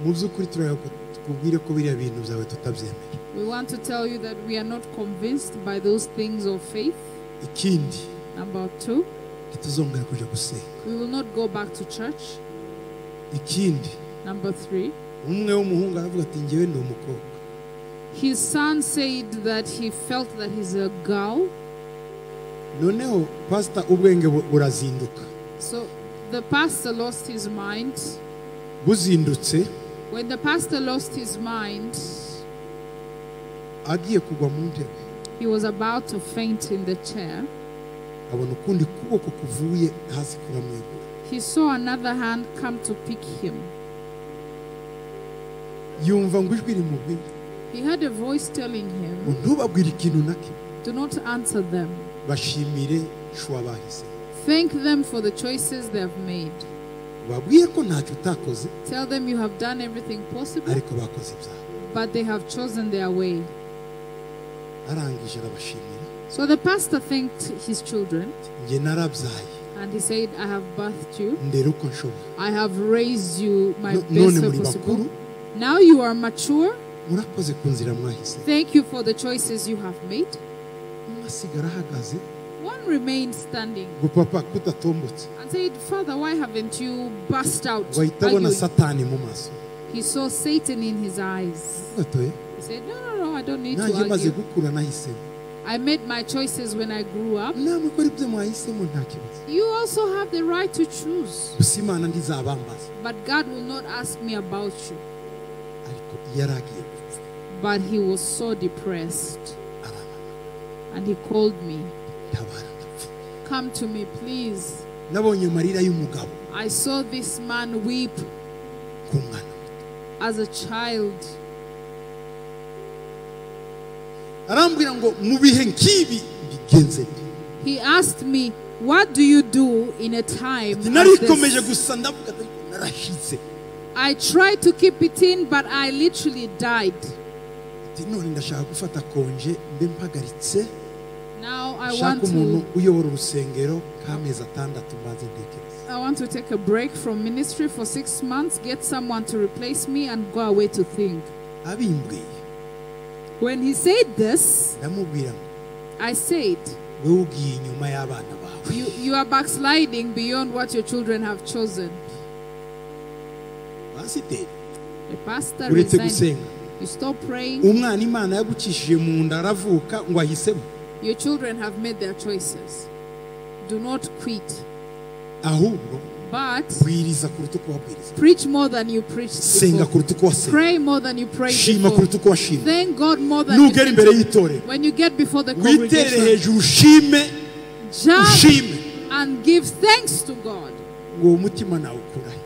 Mu by'ukuri turakubwira ko biriya bintu byawe tutabyemera. We want to tell you that we are not convinced by those things of faith. Ikindi. Number 2. Ntituzongera kuja gusenga. We will not go back to church. Ikindi. Number 3. Umwe w'umuhungu aravuga ati njyewe ndi umukobwa. His son said that he felt that he's a girl. Noneho pastor ubwenge burazinduka. So the pastor lost his mind. Buzindutse. When the pastor lost his mind, agiye kugwa mu ntebe. He was about to faint in the chair. Abona ukundi kuboko kuvuye hasi kuramwegura. He saw another hand come to pick him. Yumva ngo ijwi rimubwira. He heard a voice telling him, ntubabwire ikintu na kimwe. Do not answer them. Bashimire choix bahise. Thank them for the choices they have made. Babwiye ko ntacyo utakoze. Tell them you have done everything possible. Ariko bakoze ibyabo. But they have chosen their way. Arangije arabashimira. So the pastor thanked his children. Njye narabyaye. And he said, I have birthed you. Ndera uko nshoboye. I have raised you my best None way muri possible. bakuru. Now you are mature. Murakoze ku nzira mwahise. Thank you for the choices you have made. Umwe asigara ahagaze. One remained standing. Ngo papa kudatombotse. And said, Father, why haven't you burst out? Ngo ahita abona arguing?" Satani mu maso. He saw Satan in his eyes. Gatoya. He said, No, no, no, I don't need to Nanjye maze argue. gukura nahisemo. I made my choices when I grew up. Namwe kora ibyo mwahisemo nta kibazo. You also have the right to choose. Gusa Imana ntizabambaza. But God will not ask me about you. Ariko yaragiye gupfa. But he was so depressed. Arampamagara. And he called me. Tabara ndapfa. Come to me, please. Nabonye amarira y'umugabo. I saw this man weep Ku mwana muto. as a child. Arambwira ngo mu bihe nk'ibi mbigenze nte? He asked me, what do you do in a time Ati, as narikomeje this? gusa ndavuga ati, ariko narashize. I tried to keep it in, but I literally died. Ati, none ndashaka gufata congé mbe mpagaritse Now I shaka want umuntu to uyobora urusengero nk'amezi 6 mbanze ntekereza. I want to take a break from ministry for 6 months, get someone to replace me, and go away to think. Abimbwiye When he said this, ndamubwira ngo I said, wowe ugiye inyuma y'abana bawe. You are backsliding beyond what your children have chosen. Pasiteri The pastor uretse resigned. gusenga You stop praying. umwana Imana yagucishije mu nda aravuka ngo ahisemo. Your children have made their choices. Do not quit, Ahubwo but bwiriza kuruta uko wabwiriza, preach more than you preached senga before. kuruta uko wasenga, Pray more than you prayed shima before. kuruta uko washima. Thank God more than you Nugera imbere y'itorero When you get before the witerere congregation, hejuru ushime, jump ushime and give thanks to God. Ngo uwo mutima nawukurahe?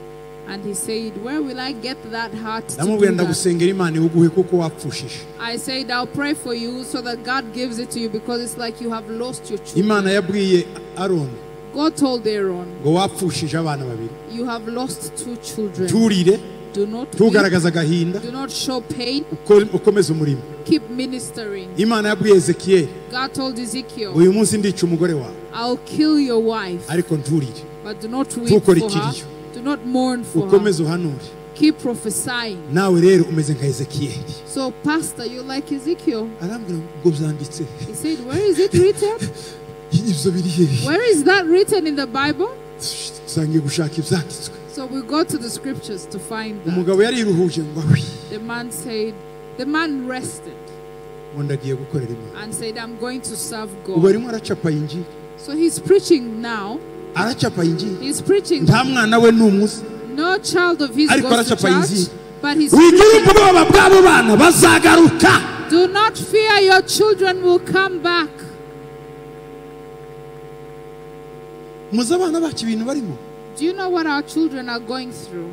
And he said, "Where will I get that heart to Ndamubwira do that?" ndagusengera Imana iwuguhe kuko wapfushije. I said, "I'll pray for you so that God gives it to you because it's like you have lost your children." Imana yabwiye Aroni God told Aaron, ngo wapfushije abana babiri, "You have lost two children. nturire, Do not weep. ntugaragaze agahinda, Do not show pain. Ukomeze umurimo. Keep ministering." Imana yabwiye Ezekiyeli God told Ezekiel, uyu munsi ndica umugore wawe, "I'll kill your wife, ariko nturire, but do not weep ntukore for her. ikiriyo. Do not mourn for her. Ukomeze uhanure. Keep prophesying." Nawe rero umeze nka Ezekiyeli. So, Pastor, you're like Ezekiel. Arambwira ngo byanditse He said, "Where is it written? ibyo biri hehe? Where is that written in the Bible?" Dusangiye gushaka ibyanditswe. So we go to the scriptures to find that. Umugabo yariruhuje ngo ahwi The man said, the man rested ngo ndagiye gukorera Imana. And said, "I'm going to serve Ubu God." arimo aracapa injiri. So he's preaching now. Aracapa injiri. He's preaching. Nta mwana we n'umwe uzi. No child of his Ariko goes to aracapa church, injiri. but he's Wigira preaching. ubwoba bw'abo bana bazagaruka. Do not fear, your children will come back. Muzi abana bacu ibintu barimo? Do you know what our children are going through?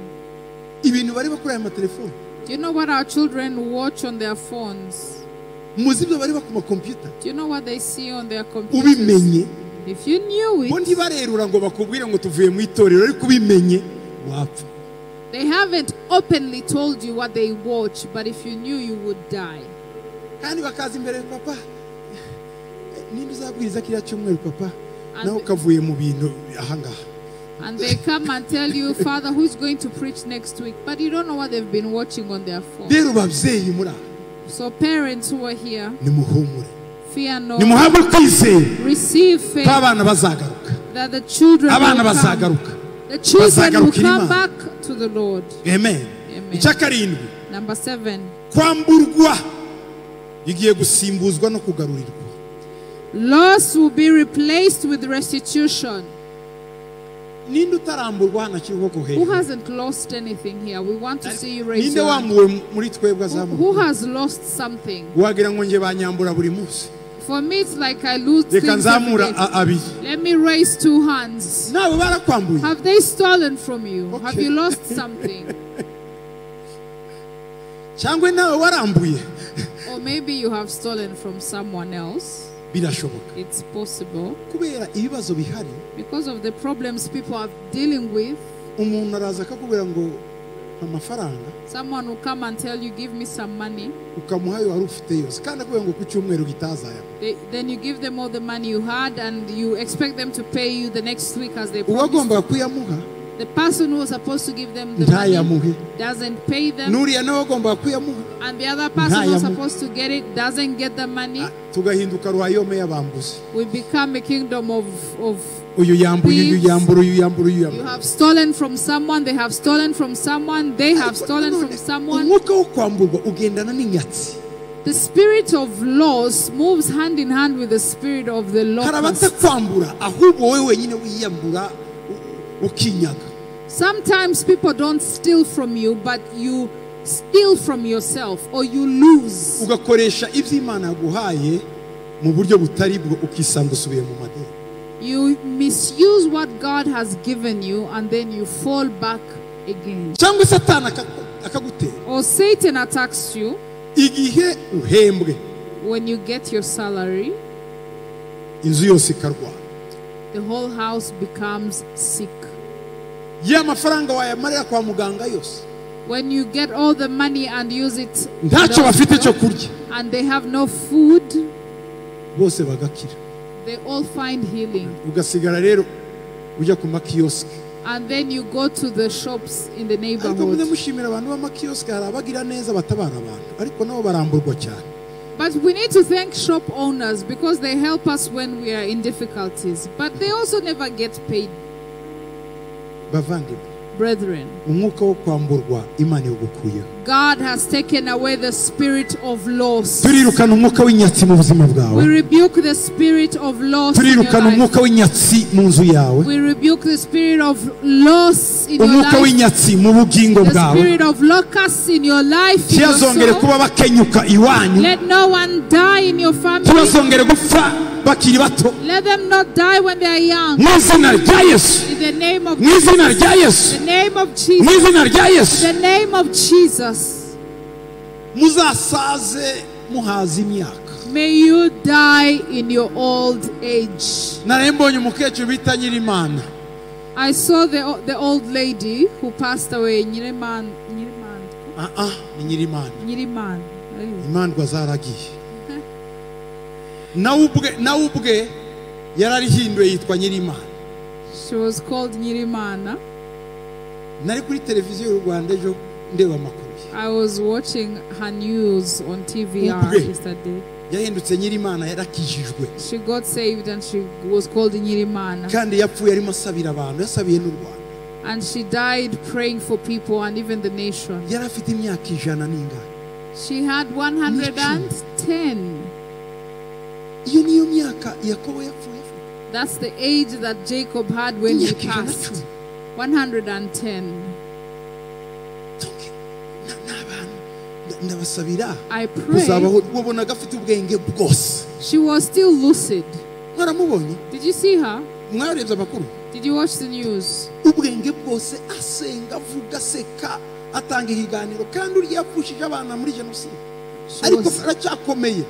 Ibintu bareba kuri aya matelefoni? Do you know what our children watch on their phones? Muzi ibyo bareba ku makompiyuta? Do you know what they see on their computers? Ubimenye If you knew bo it, ntibarerura ngo bakubwire ngo tuvuye mu itorero, ariko ubimenye wapfa. They haven't openly told you what they watch, but if you knew, you would die. Kandi bakaza imbere, papa ninde uzabwiriza kiriya cyumweru, papa nawe ukavuye mu bintu ahangaha. And they come and tell you, "Father, who's going to preach next week?" But you don't know what they've been watching on their phone. Rero babyeyi muri aha, So, parents who are here, nimuhumure, fear not. nimuhabwe kwizera Receive ko faith abana bazagaruka. That the children Abana will come. bazagaruka. The children will Bazagarukira come Imana. back to the Lord. Amen. Amen. Icya karindwi, Number seven, kwamburwa igiye gusimbuzwa no kugarurirwa. Loss will be replaced with restitution. Ninde utaramburwa hano akiri ukuboko Who hejuru? Hasn't lost anything here? We want to see you raise Ninde your hand. wambuwe muri twebwe Who azamuka? Has lost something? Wagira ngo njye banyambura buri munsi. For me, it's like I lose Reka things every nzamura day. abiri. Let me raise two hands. Nawe barakwambuye? Have they stolen from you? Have Okay. you lost something? Cyangwa nawe warambuye? Or maybe you have stolen from someone else. Birashoboka. It's possible. Kubera ibibazo bihari, Because of the problems people are dealing with, umuntu araza akakubwira ngo amafaranga, someone will come and tell you, "Give me some money." ukamuha ayo wari ufite yose kandi akubwira ngo ku cyumweru gitazaya. Then you give them all the money you had and you expect them to pay you the next week as they promised. Uwagombaga kuyamuha The person who was supposed to give them the money ntayamuhe, doesn't pay them. n'uriya nawe wagombaga kuyamuha And the other person who was ntayamuhe. Supposed to get it doesn't get the money. Ah, tugahinduka royaume y'abambuzi. We become a kingdom of Uyu yambuye uyu, thieves. yambura uyu, yambura uyu, You yambura. have stolen from someone, they have stolen from someone, they have Ariko stolen nanone, from someone. umwuka wo kwamburwa ugendana n'inyatsi. The spirit of loss moves hand in hand with the spirit of the Hari locust. abatakwambura ahubwo wowe wenyine wiyambura ukinyaga. Sometimes people don't steal from you, but you steal from yourself or you lose. Ugakoresha ibyo Imana yaguhaye mu buryo butari bwo ukisanga usubiye mu madeni. You misuse what God has given you and then you fall back again. Cyangwa Satani akagutera. Or Satan attacks you Igihe uhembwe, when you get your salary, inzu yose ikarwara. The whole house becomes sick. Ya mafaranga wayamarira kwa muganga yose. When you get all the money and use it, ntacyo bafite cyo kurya, and they have no food, bose bagakira. They all find healing. Ugasigara rero ujya ku makiyosike. And then you go to the shops in the Ariko neighborhood. mujye mushimira abantu b'amakiyosike, hari abagira neza batabara abantu, ariko nabo baramburwa cyane. But we need to thank shop owners because they help us when we are in difficulties. But they also never get paid, Bavandimwe, brethren. umwuka wo kwamburwa Imana iwugukuyeho. God has taken away the spirit of loss. Turirukana umwuka w'inyatsi mu buzima bwawe. We rebuke the spirit of loss in your Turirukana life. umwuka w'inyatsi mu nzu yawe. We rebuke the spirit of loss in your Umwuka life. w'inyatsi mu bugingo The bwawe. spirit of locusts in your life. In your Ntiyazongere soul. kuba bakenyuka iwanyu. Let no one die in your family. Ntibazongere gupfa bakiri bato. Let them not die when they are young. Mu izina rya Yesu. In the name of Mu izina rya Yesu. the name of Mu Jesus. izina rya Yesu. The name of Jesus. Muzasaze muhaza imyaka. May you die in your old age. Nari mbonye umukecuru bita Nyirimana. I saw the old lady who passed away, Nyiriman, Nyiriman, Ah ah, ni Nyirimana. Nyiriman. Imandwa zaragiye. Nawe ubwe yararihinduye yitwa Nyirimana. She was called Nyirimana. Nari kuri televiziyo y'u Rwanda ejo ndeba amakuru. I was watching her news on TVR yesterday. Yahindutse Nyirimana, yarakijijwe. She got saved and she was called Nyirimana. Kandi yapfuye arimo asabira abantu, yasabiye n'u Rwanda. And she died praying for people and even the nation. Yari afite imyaka 100 n'ingahe. She had 110. Iyo niyo myaka Yakobo yapfuye afite. That's the age that Jacob had when he passed. 110. Ndabasabira. I pray. Wabonaga afite ubwenge bwose. She was still lucid. Mwaramubonye? Did you see her? Mwarebye amakuru? Did you watch the news? Ubwenge bwose, asenga, avuga, aseka, atanga ikiganiro, kandi urya yapfushije abana muri jenoside. Ariko aracyakomeye.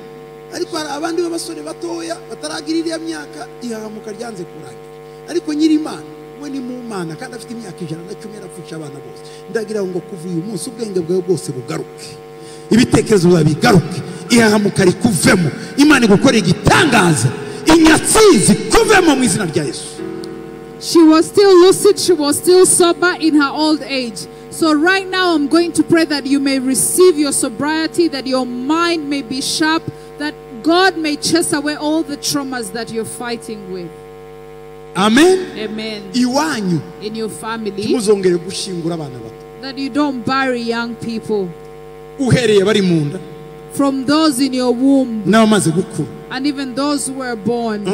Ariko hari abandi b'abasore batoya bataragira iriya myaka, ihahamuka ryanze kurangira. Ariko Nyirimana we ni mu Mana kandi afite imyaka 110, yarapfusha abana bose. Ndagira ngo kuva uyu munsi ubwenge bwawe bwose bugaruke, ibitekerezo byawe bigaruke, ihahamuka rikuvemo, Imana igukore igitangaza, inyatsi zikuvemo mu izina rya Yesu. She was still lucid, she was still sober in her old age. So right now I'm going to pray that you may receive your sobriety, that your mind may be sharp, that God may chase away all the traumas that you're fighting with. Amen. Amen. Iwanyu. In your family. Ntimuzongere gushyingura abana bato. That you don't bury young people. Uhereye bari mu nda. From those in your womb. N'abamaze gukura. And even those who were born.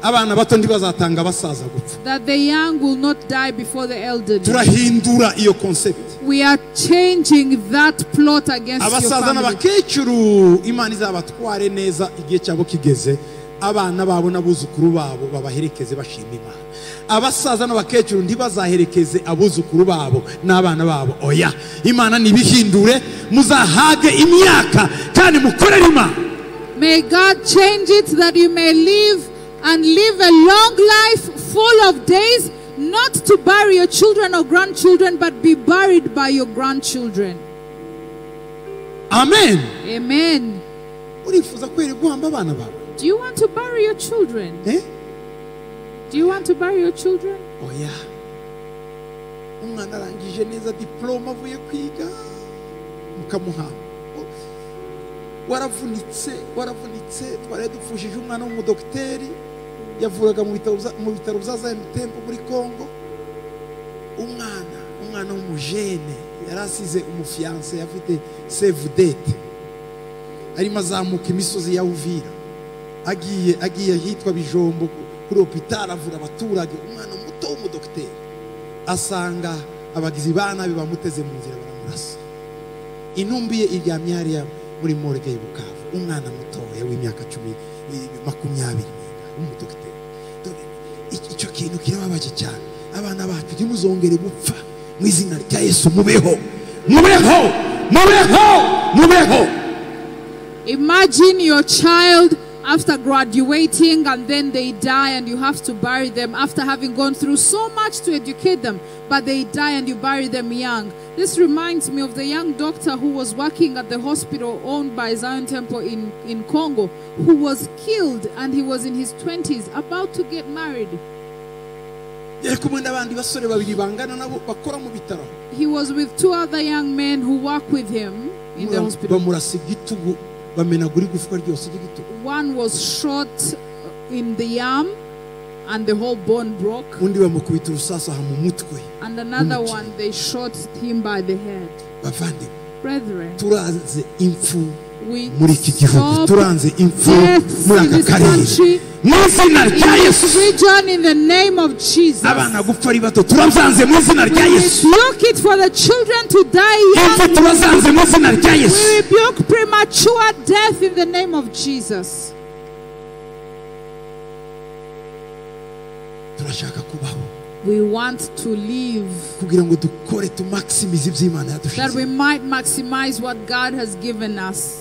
Abana bato ntibazatanga abasaza gupfa. That the young will not die before the elderly. Turahindura iyo concept. We are changing that plot against your Abasaza family. n'abakecuru Imana izabatware neza igihe cyabo kigeze. Abana babo n'abuzukuru babo babaherekeze bashima Imana. Abasaza n'abakecuru ntibazaherekeze abuzukuru babo n'abana babo. Oya, Imana nibihindure, muzahage imyaka kandi mukorere Imana. May God change it that you may live and live a long life full of days, not to bury your children or grandchildren, but be buried by your grandchildren. Amen. Amen. Urifuza kwere guhamba abana bawe? Do you want to bury your children? Eh? Do you want to bury your children? Oya. Umwana arangije neza diploma avuye kwiga, mukamuhamba. Waravunitse, twari dupfushije umwana w'umudokiteri yavuraga mu bitaro bya Zion Temple muri Congo. Umwana w'umujene yarasize umufiance afite save date, arimo azamuka imisozi ya Uvira, agiye ahitwa Bijombo kuri hopital avura abaturage. Umwana muto w'umudokiteri asanga abagizi ba nabi bamuteze mu nzira baramurasa. Intumbi ye iryamye hariya muri morgue y'i Bukavu. Umwana mutoya w'imyaka 20 w'umudokiteri. Icyo kintu kirababaje cyane. Abana bacu ntimuzongere gupfa mu izina rya Yesu. Mubeho, mubeho, mubeho, mubeho. Imagine your child After graduating, and then they die and you have to bury them after having gone through so much to educate them, but they die and you bury them young. This reminds me of the young doctor who was working at the hospital owned by Zion Temple in Congo, who was killed, and he was in his 20s, about to get married. Yari kumwe n'abandi basore babiri bangana nabo bakora mu bitaro. He was with two other young men who work with him in the hospital. Bamurasa igitugu bamenagura igufwa ryose ry'igitugu. One was shot in the arm and the whole bone broke. Undi bamukubita urusasu aha mu mutwe. And another Mumutwe. One, they shot him by the head. Bavandimwe, Brethren, turanze impfu we muri iki gihugu, stop turanze impfu deaths muri in aka this karere country, mu izina rya in Yesu. this region, in the name of Jesus. Abana gupfa ari bato turabyanze mu izina rya We Yesu. rebuke it for the children to die Impfu young. turazanze mu izina rya We Yesu. rebuke premature death in the name of Jesus. Turashaka kubaho. We want to live kugira ngo dukore tumaximize iby'Imana that yadushize. we might maximize what God has given us.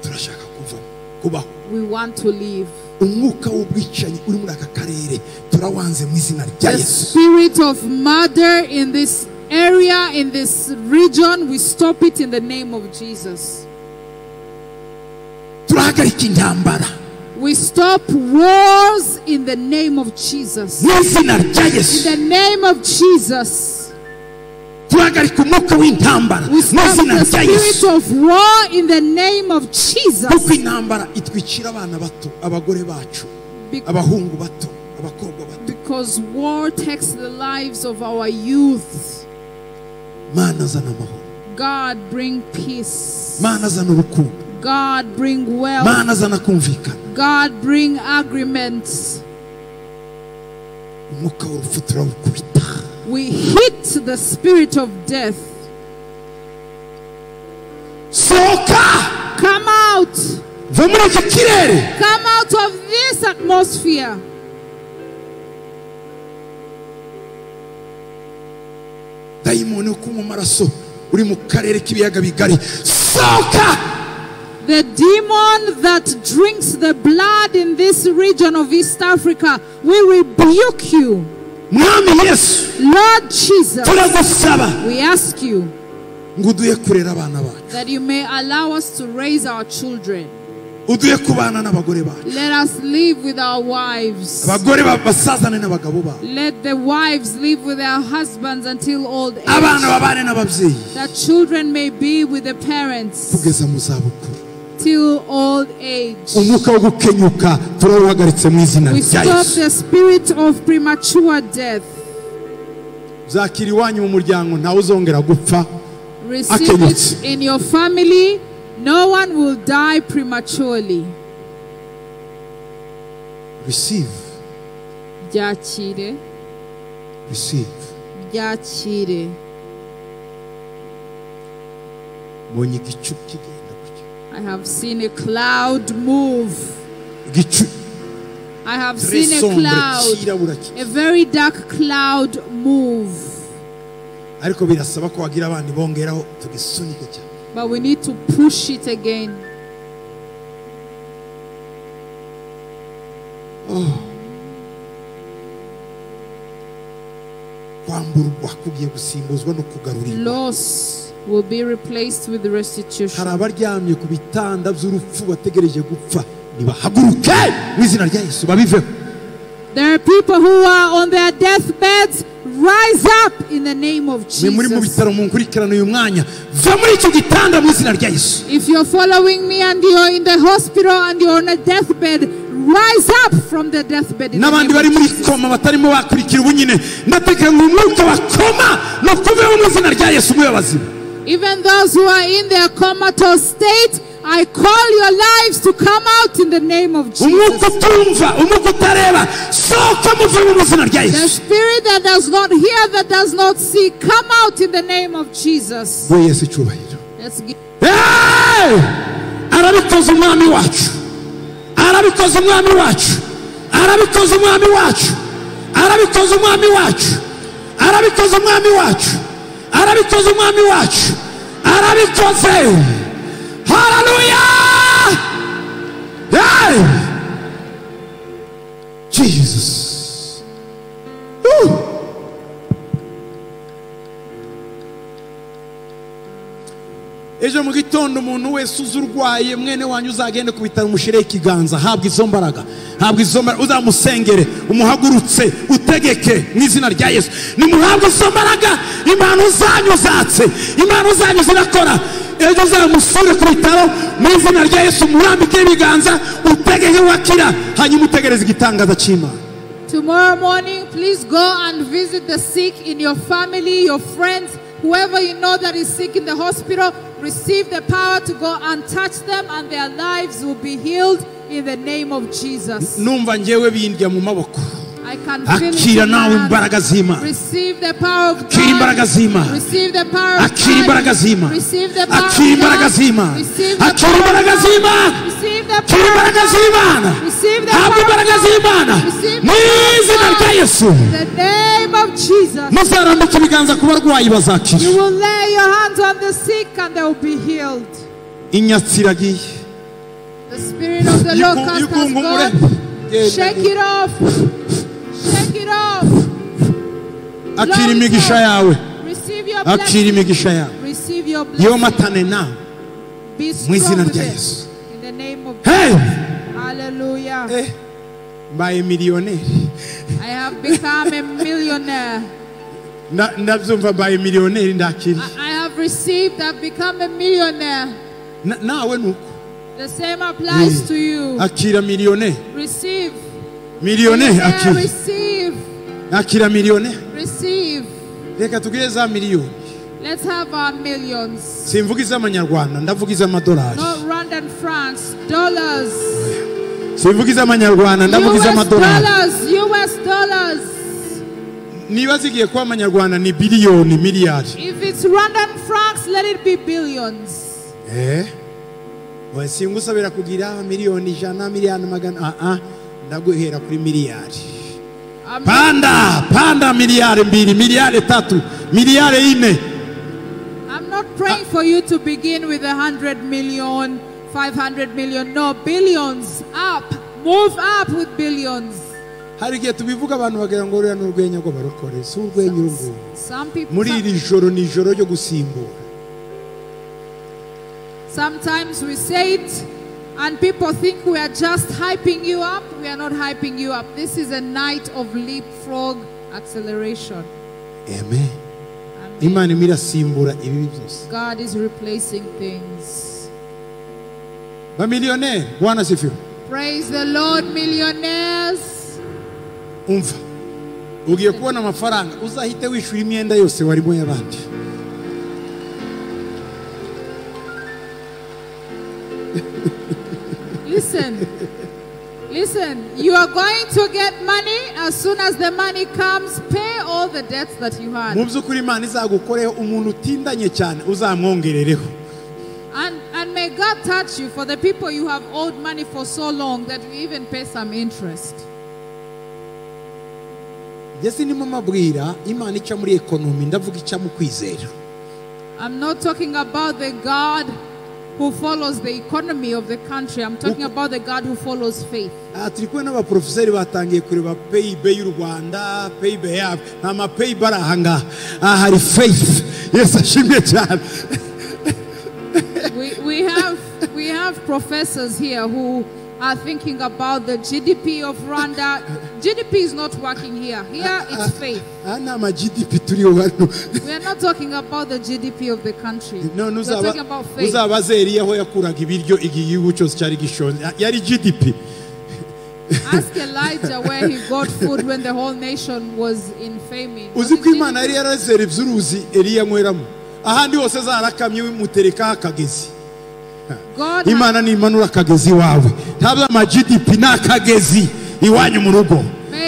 Turashaka kuva kubaho. We want to live. Umwuka w'ubwicanyi uri muri aka karere turawanze mu izina rya The Yesu. spirit of murder in this area, in this region, we stop it in the name of Jesus. Turahagarika intambara We stop wars in the name of Jesus. mu izina rya In Yesu. the name of Jesus. Turahagarika umwuka w'intambara We mu stop izina the rya spirit Yesu. of war in the name of Jesus. Kuko intambara itwicira abana bato, abagore bacu, abahungu bato, abakobwa bato. Because war takes the lives of our youth. Mana zana amahoro. God bring peace. Mana zana urukundo. God bring wealth. Mana zana kumvikana. God bring agreements. Umwuka w'urupfu turawukubita. We hit the spirit of death. Sohoka! Come out! Va muri iki kirere! Come out of this atmosphere. Dayimoni wo kunywa amaraso uri mu karere k'ibiyaga bigari. Sohoka! The demon that drinks the blood in this region of East Africa, we rebuke you. Mwami Yesu, Lord Jesus, turagusaba we ask you ngo uduhe kurera abana bacu, that you may allow us to raise our children. uduhe kubana n'abagore bacu, Let us live with our wives. abagore basazane n'abagabo babo, Let the wives live with their husbands until old abana age. babane n'ababyeyi That children may be with the parents kugeza mu zabukuru. till old age. Umwuka wo gukenyuka turawuhagaritse mu izina We rya stop Yesu. the spirit of premature death. Zakira iwanyu mu muryango ntawe uzongera gupfa. Receive it in your family. No one will die prematurely. Receive. Byakire. Receive. Byakire. Mbonye igicu kigenda gutya. I have seen a cloud move. Igicu I have seen a sombre cloud, cyirabura ki- a very dark cloud move. Ariko birasaba ko wagira abandi bongeraho tugisunike cyane. But we need to push it again. Kwamburwa kugiye gusimbuzwa no kugarurirwa. Loss will be replaced with restitution. Hari abaryamye ku bitanda by'urupfu bategereje gupfa, nibahaguruke mu izina rya Yesu babiveho. There are people who are on their deathbeds. Rise up in the name of Mwe muri mu Jesus. bitaro munkurikirana uyu mwanya, va muri icyo gitanda mu izina rya Yesu. If you're following me and you're in the hospital and you're on a deathbed, rise up from the deathbed. In the N'abandi name bari of muri Jesus. koma batarimo bakurikira ubu nyine, ndategeka ngo umwuka wa koma no kuveho mu izina rya Yesu mube bazima. Even those who are in their comatose state, I call your lives to come out in the name of Umwuka Jesus. utumva, umwuka utareba, sohoka muve mu izina rya The Yesu. spirit that does not hear, that does not see, come out in the name of Jesus. We Yesu icyubahiro. Let's give. Hey! Arabikoze umwami wacu, arabikoze umwami wacu, arabikoze umwami wacu, arabikoze umwami wacu, arabikoze umwami wacu, arabikoze umwami wacu, arabikoze. Haleluya! Hey! Jesus. Woo! Ejo mu gitondo umuntu wese uzurwaye mwene wanyu uzagende ku bitaro umushire ikiganza, habwa izo mbaraga, habwa izo mbaraga, uzamusengere, umuhagurutse, utegeke mu izina rya Yesu. Nimuhabwe izo mbaraga, impano zanyu zatse, impano zanyu zirakora. Ejo uzamusure ku bitaro mu izina rya Yesu, murambike ibiganza, utegeke wakira, hanyuma utegereze igitangaza cy'Imana. Tomorrow morning, please go and visit the sick in your family, your friends, whoever you know that is sick in the hospital. Receive the power to go and touch them, and their lives will be healed in the name of Jesus. Numva ngewe bindya mu maboko. I can feel it. Akira nawe imbaraga z'Imana. Receive the power of Akira imbaraga God. z'Imana. Receive the power of Akira imbaraga God. z'Imana. Receive the power Akira of imbaraga God. z'Imana. Receive the Akira power imbaraga of God. z'Imana. Receive the Akira power imbaraga of God. z'Imana. Receive the Habwa power imbaraga of God. z'Imana. Receive Mu the power of izina God. rya Yesu. In the name of Jesus. Muzarambika ibiganza ku barwayi bazakira. You will lay your hands on the sick and they will be healed. Inyatsi iragiye. The spirit of the locust has gone. Shake it off. Shake it off. Akira imigisha yawe. Receive your Akira blessing. imigisha yawe. Receive your blessing. Yomatane nawe Be mu strong izina with rya it. Yesu. In the name of Hey! Hallelujah. Mbaye miliyoneri. I have become a millionaire. Ndabyumva mbaye miliyoneri ndakiriye. I have received, I've become a millionaire. Nawe nuko. The same applies to you. Akira miliyoneri. Receive. Miliyoneri akira. Receive. Akira miliyoneri. Receive. Reka tugire za miliyoni. Let's have our millions. Simvuga iz'amanyarwanda, ndavuga iz'amadolari. Not Rwandan francs, dollars. Simvuga iz'amanyarwanda, ndavuga US iz'amadolari. dollars, US dollars. Niba zigiye kuba amanyarwanda ni biliyoni, miliyari. If it's Rwandan francs, let it be billions. Oya, singusabira kugira miliyoni 100, miliyoni 100, ndaguhera kuri miliyari. Panda, panda miliyari 2, miliyari 3, miliyari 4. I'm not praying for you to begin with 100 million, 500 million, no, billions. Up, move up with billions. Hari igihe tubivuga abantu bagira ngo ruriya ni urwenya rw'abarokore, si urwenya uru nguru. Some people, Muri iri joro ni ijoro ryo gusimbura. Sometimes we say it and people think we are just hyping you up. We are not hyping you up. This is a night of leapfrog acceleration. Amen. Amen. Imana irasimbura ibibi byose. God is replacing things. Ba millionaire, Bwana asifiwe. Praise the Lord, millionaires. Umva. Ugiye kubona amafaranga uzahite wishura imyenda yose warimo y'abandi. Listen. Listen, you are going to get money. As soon as the money comes, pay all the debts that you had. Mu by'ukuri Imana izagukoreho umuntu utindanye cyane uzamwongerereho. And may God touch you for the people you have owed money for so long that you even pay some interest. Jye ndimo mabwira Imana ica muri economy, ndavuga ica mu kwizera. I'm not talking about the God who follows the economy of the country. I'm talking about the God who follows faith. Turi kumwe n'abaprofeseri batangiye kureba PIB y'u Rwanda, PIB yabo. Nta ma PIB ari aha ngaha. Aha hari faith. Yesu ashimwe cyane. We have professors here who are thinking about the GDP of Rwanda. GDP is not working here. Here it's faith. Aha nta ma GDP turiho hano. We are not talking about the GDP of the country. None We are talking about faith. uzabaze Eliya aho yakuraga ibiryo igihe igihugu cyose cyari gishonje. Yari GDP. Ask Elijah where he got food when the whole nation was in famine. Was Uzi it ko Imana GDP? yari yarazerevye uruzi Eliya anyweramo. Ahandi hose zarakamye mutereka akagezi. God Imana nimanura akagezi iwawe. Ntabwo ama GDP n'akagezi iwanyu mu rugo.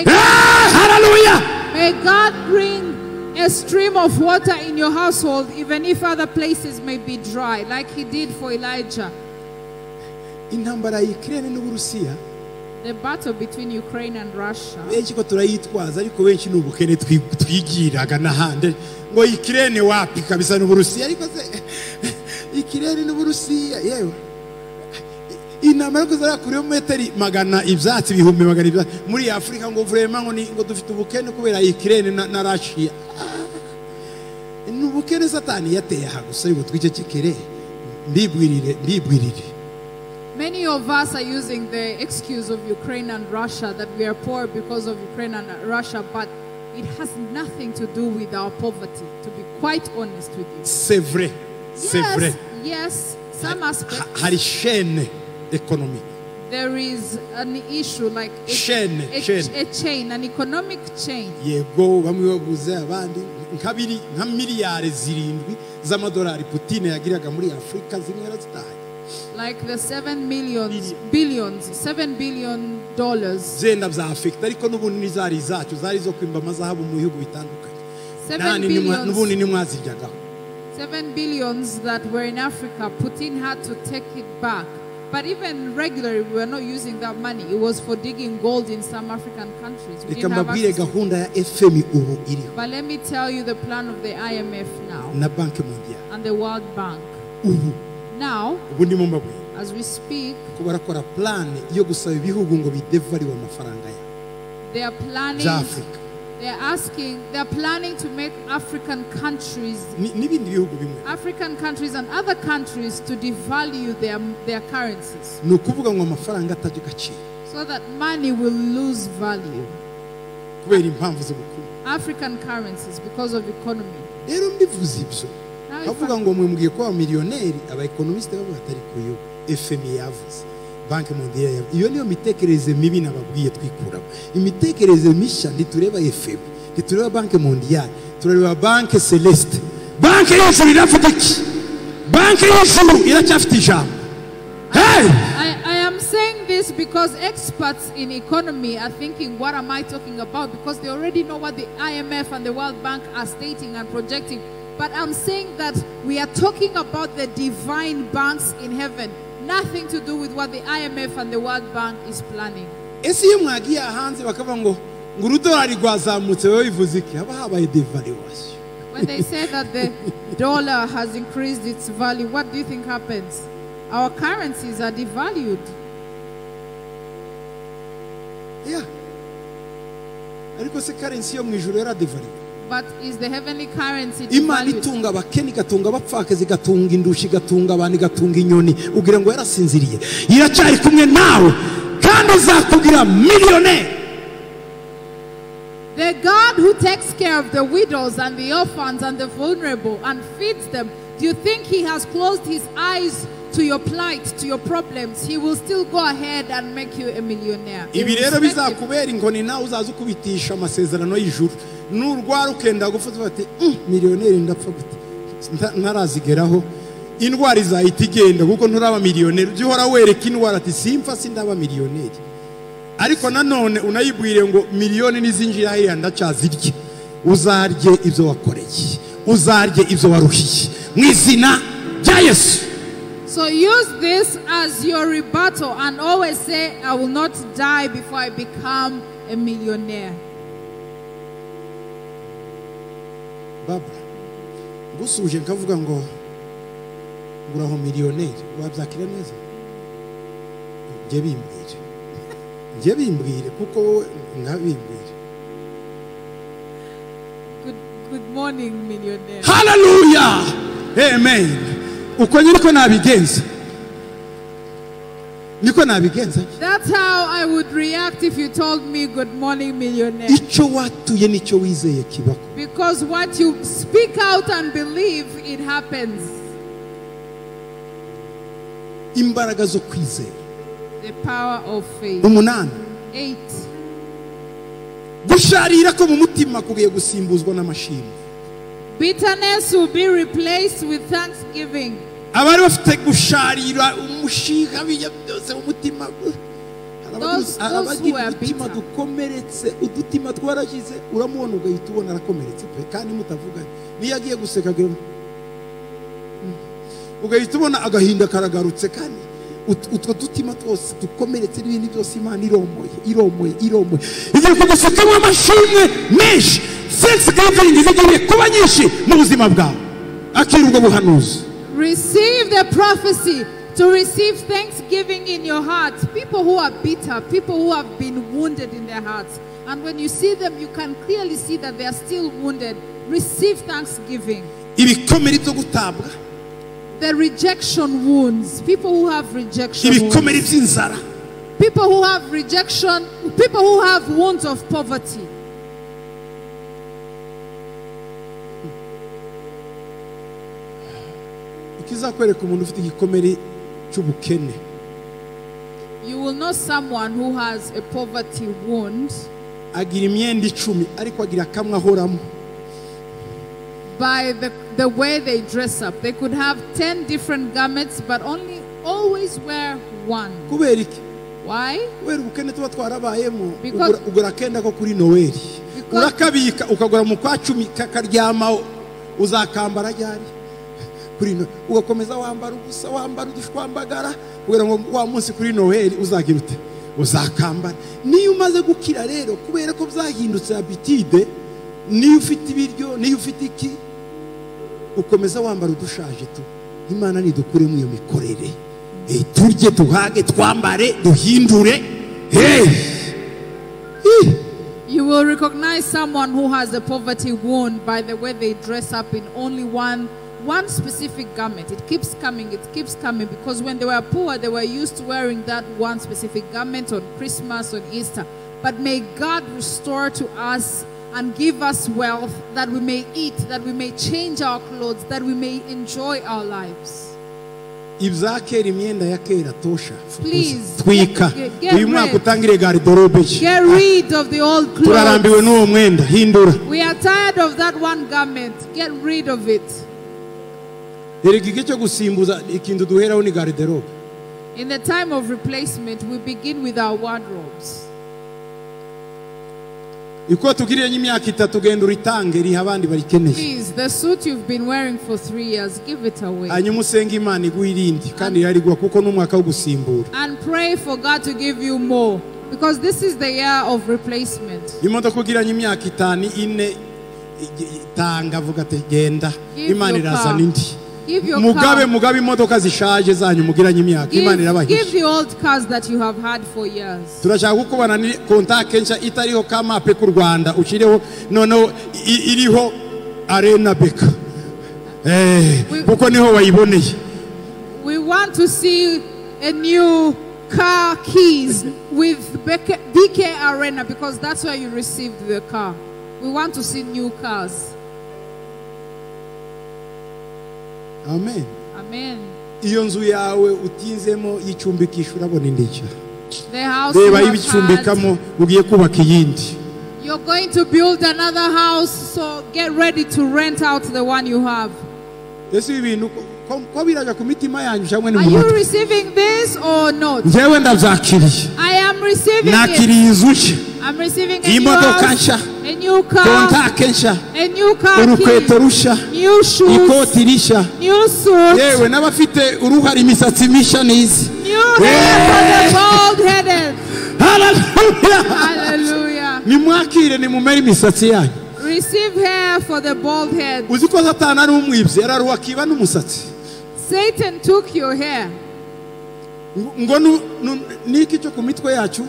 Hallelujah! May God bring a stream of water in your household, even if other places may be dry, like he did for Elijah. Intambara ya Ukraine n'Uburusiya. The battle between Ukraine and Russia. Benshi ko turayitwaza ariko benshi ni ubukene twigiraga n'ahandi. Ngo Ukraine wapi kabisa n'Uburusiya, ariko se Ukraine n'Uburusiya yewe. Intambara yo kuzara kuri metero magana ibyatsi ibihumbi magana ibyatsi muri Afurika ngo vraiment ngo ngo dufite ubukene kubera Ukraine na Russia. Ni ubukene Satani yateye aha gusa ngo twicecekere mbibwirire mbibwirire. Many of us are using the excuse of Ukraine and Russia that we are poor because of Ukraine and Russia, but it has nothing to do with our poverty, to be quite honest with you. C'est vrai. C'est vrai. Yes, some aspects. Hari chaîne économique. There is an issue like a chain, a chain, an economic chain. Yego bamwe baguze abandi nkabiri nka miliyari 7 z'amadolari Putin yagiraga muri Afrika zimwe yarazitaye. Like the $7 billion. Zenda bya Afrika ariko n'ubundi nizari zacu zari zo kwimba amazahabu mu bihugu bitandukanye. N'ubundi ni mwaziryagaho. 7 billions that were in Africa, Putin had to take it back. But even regularly, we were not using that money. It was for digging gold in some African countries. We didn't have access. But let me tell you the plan of the IMF now. And the World Bank. Now, as we speak, they are planning. They are asking, they are planning to make African countries, and other countries to devalue their currencies. So that money will lose value. African currencies because of economy. Banque mondiale iyo niyo mitekerereze mibi nababwiye twikuramo imitekerereze mishya ntitureba FMI ntitureba Banque mondiale turareba Banque Celeste. Banque y'ijuru iravuga iki? Banque y'ijuru iracyafite ijambo. Hey! I am saying this because experts in economy are thinking, what am I talking about? Because they already know what the IMF and the World Bank are stating and projecting. But I'm saying that we are talking about the divine banks in heaven. Nothing to do with what the IMF and the World Bank is planning. Ese iyo mwagiye hanze bakavuga ngo urudolari rwazamutse wewe bivuze iki? Haba habaye devaluation. When they say that the dollar has increased its value, what do you think happens? Our currencies are devalued. Yeah. Ariko se currency yo mu ijuru yara devalued. But is the heavenly currency Imana devalued? itunga abakene igatunga abapfakazi igatunga indushi igatunga abantu igatunga inyoni ugira ngo yarasinziriye iracyari kumwe nawe kandi azakugira millionaire. The God who takes care of the widows and the orphans and the vulnerable and feeds them, do you think he has closed his eyes to your plight, to your problems? He will still go ahead and make you a millionaire. Ibi rero bizakubera inkoni nawe uzaza ukubitisha amasezerano y'ijuru nurwara ukenda gufata bati millionaire ndapfa gute ntarazigeraho indwara izahita igenda kuko nturaba millionaire ujye uhora wereka indwara ati simfa sindaba millionaire ariko nanone unayibwire ngo miliyoni nizinjira hariya ndacyazirye uzarye ibyo wakoreye uzarye ibyo waruhiye mu izina rya Yesu. So use this as your rebuttal and always say, I will not die before I become a millionaire. Baba, ngusuje nkavuga ngo nguraho millionaire wabyakira neza nje bimbwire kuko wowe nkabimbwire. Good morning, millionaire. Hallelujah. Amen. Uko niko nabigenza. Niko nabigenza. That's how I would react if you told me good morning, millionaire. Icyo watuye nicyo wizeye kibako. Because what you speak out and believe, it happens. Imbaraga zo kwizera. The power of faith. 8. 8. Gusharira ko mu mutima kugiye gusimbuzwa n'amashimwe. Bitterness will be replaced with thanksgiving. Abari bafite gusharira umushinga bijya byose mu mutima Those who are bitter. Dukomeretse udutima twarashize uramubona ugahita ubona arakomeretse pe kandi mutavuganye niyo agiye guseka ugahita ubona agahinda karagarutse kandi utwo dutima twose dukomeretse n'ibindi byose Imana iromoye iromoye iromoye igiye kugusukamo amashimwe menshi. Thanksgiving igiye kuba nyinshi mu buzima bwawe. Akira ubwo buhanuzi. Receive the prophecy. To receive thanksgiving in your hearts. People who are bitter, people who have been wounded in their hearts. And when you see them, you can clearly see that they are still wounded. Receive thanksgiving. Ibikomere byo gutabwa. The rejection wounds. People who have rejection Ibikomere wounds. by'inzara. People who have rejection, people who have wounds of poverty. Ikizakwereka umuntu ufite igikomere cy'ubukene. You will know someone who has a poverty wound Agira imyenda 10 ariko agira kamwe ahoramo. by the way they dress up. They could have 10 different garments but only always wear one. Kubera iki? Why? Kubera ubukene tuba twarabayemo, Because ugura akenda ko kuri Noel. Urakabika ukagura mu kwa 10 kakaryamaho, uzakambara ryari? Kuri Noel ugakomeza wambara ubusa, wambara udushwambagara kugira ngo wa munsi kuri Noel uzagira ute? Uzakambara. Niyo umaze gukira rero, kubera ko byahindutse habitude, niyo ufite ibiryo, niyo ufite iki, ukomeza wambara udushaje tu. Imana nidukuremo iyo mikorere. Turye, tuhage, twambare, duhindure. Hey! You will recognize someone who has a poverty wound by the way they dress up in only one specific garment. It keeps coming, it keeps coming, because when they were poor, they were used to wearing that one specific garment on Christmas, on Easter. But may God restore to us and give us wealth that we may eat, that we may change our clothes, that we may enjoy our lives. Ibya kera, imyenda ya kera tosha. Please, Twika. get Uyu mwaka rid. utangire garderobe nshya. Get rid of the old Turarambiwe clothes. n'uwo mwenda, hindura. We are tired of that one garment. Get rid of it. Erega igihe cyo gusimbuza ikintu duheraho ni garderobe. In the time of replacement, we begin with our wardrobes. Iko tugiriye imyaka 3 genda uritange riha abandi barikeneye. Please, the suit you've been wearing for 3 years, give it away. Hanyuma usenge Imana iguhe irindi kandi irarigwa kuko n'umwaka wo gusimbura. And pray for God to give you more, because this is the year of replacement. Imodoka ugiranye imyaka 5 4 tanga avuga ati genda Give Imana your irazana car. indi. Give your Mugabe car. mugabe imodoka zishaje zanyu mugiranye imyaka Imana Give irabahisha. the old cars that you have had for years. Turashaka kukubona ni kontake nshya itariho ka mape ku Rwanda ushyireho noneho iriho Arena Beka. Kuko niho wayiboneye. We want to see a new car keys with BK Arena, because that's where you received the car. We want to see new cars. Amen. Amen. Iyo nzu yawe utinzemo yicumbikisha urabona indi nshya. The house you Reba have ibicumbikamo had, ugiye kubaka iyindi. You're going to build another house, so get ready to rent out the one you have. Ese ibi bintu ko biraja ku mitima yanyu cyangwa ni Are mu you mutwe? receiving this or not? Njyewe ndabyakiriye. I am receiving it. Nakiriye inzu nshya. I'm receiving a new Imodoka house, nshya. a new car, Kontake nshya. a new car Urukweto key, rushya. new shoes, Ikoti rishya. new suit, Yewe n'abafite uruhara imisatsi mishya n'izi. new hair for the bald-headed. Hallelujah. Hallelujah. Nimwakire nimumere imisatsi yanyu. Receive hair for the bald head. Uzi ko Satani ari umwibyi, araruha akiba n'umusatsi. Satan took your hair. Ngo niki cyo ku mitwe yacu?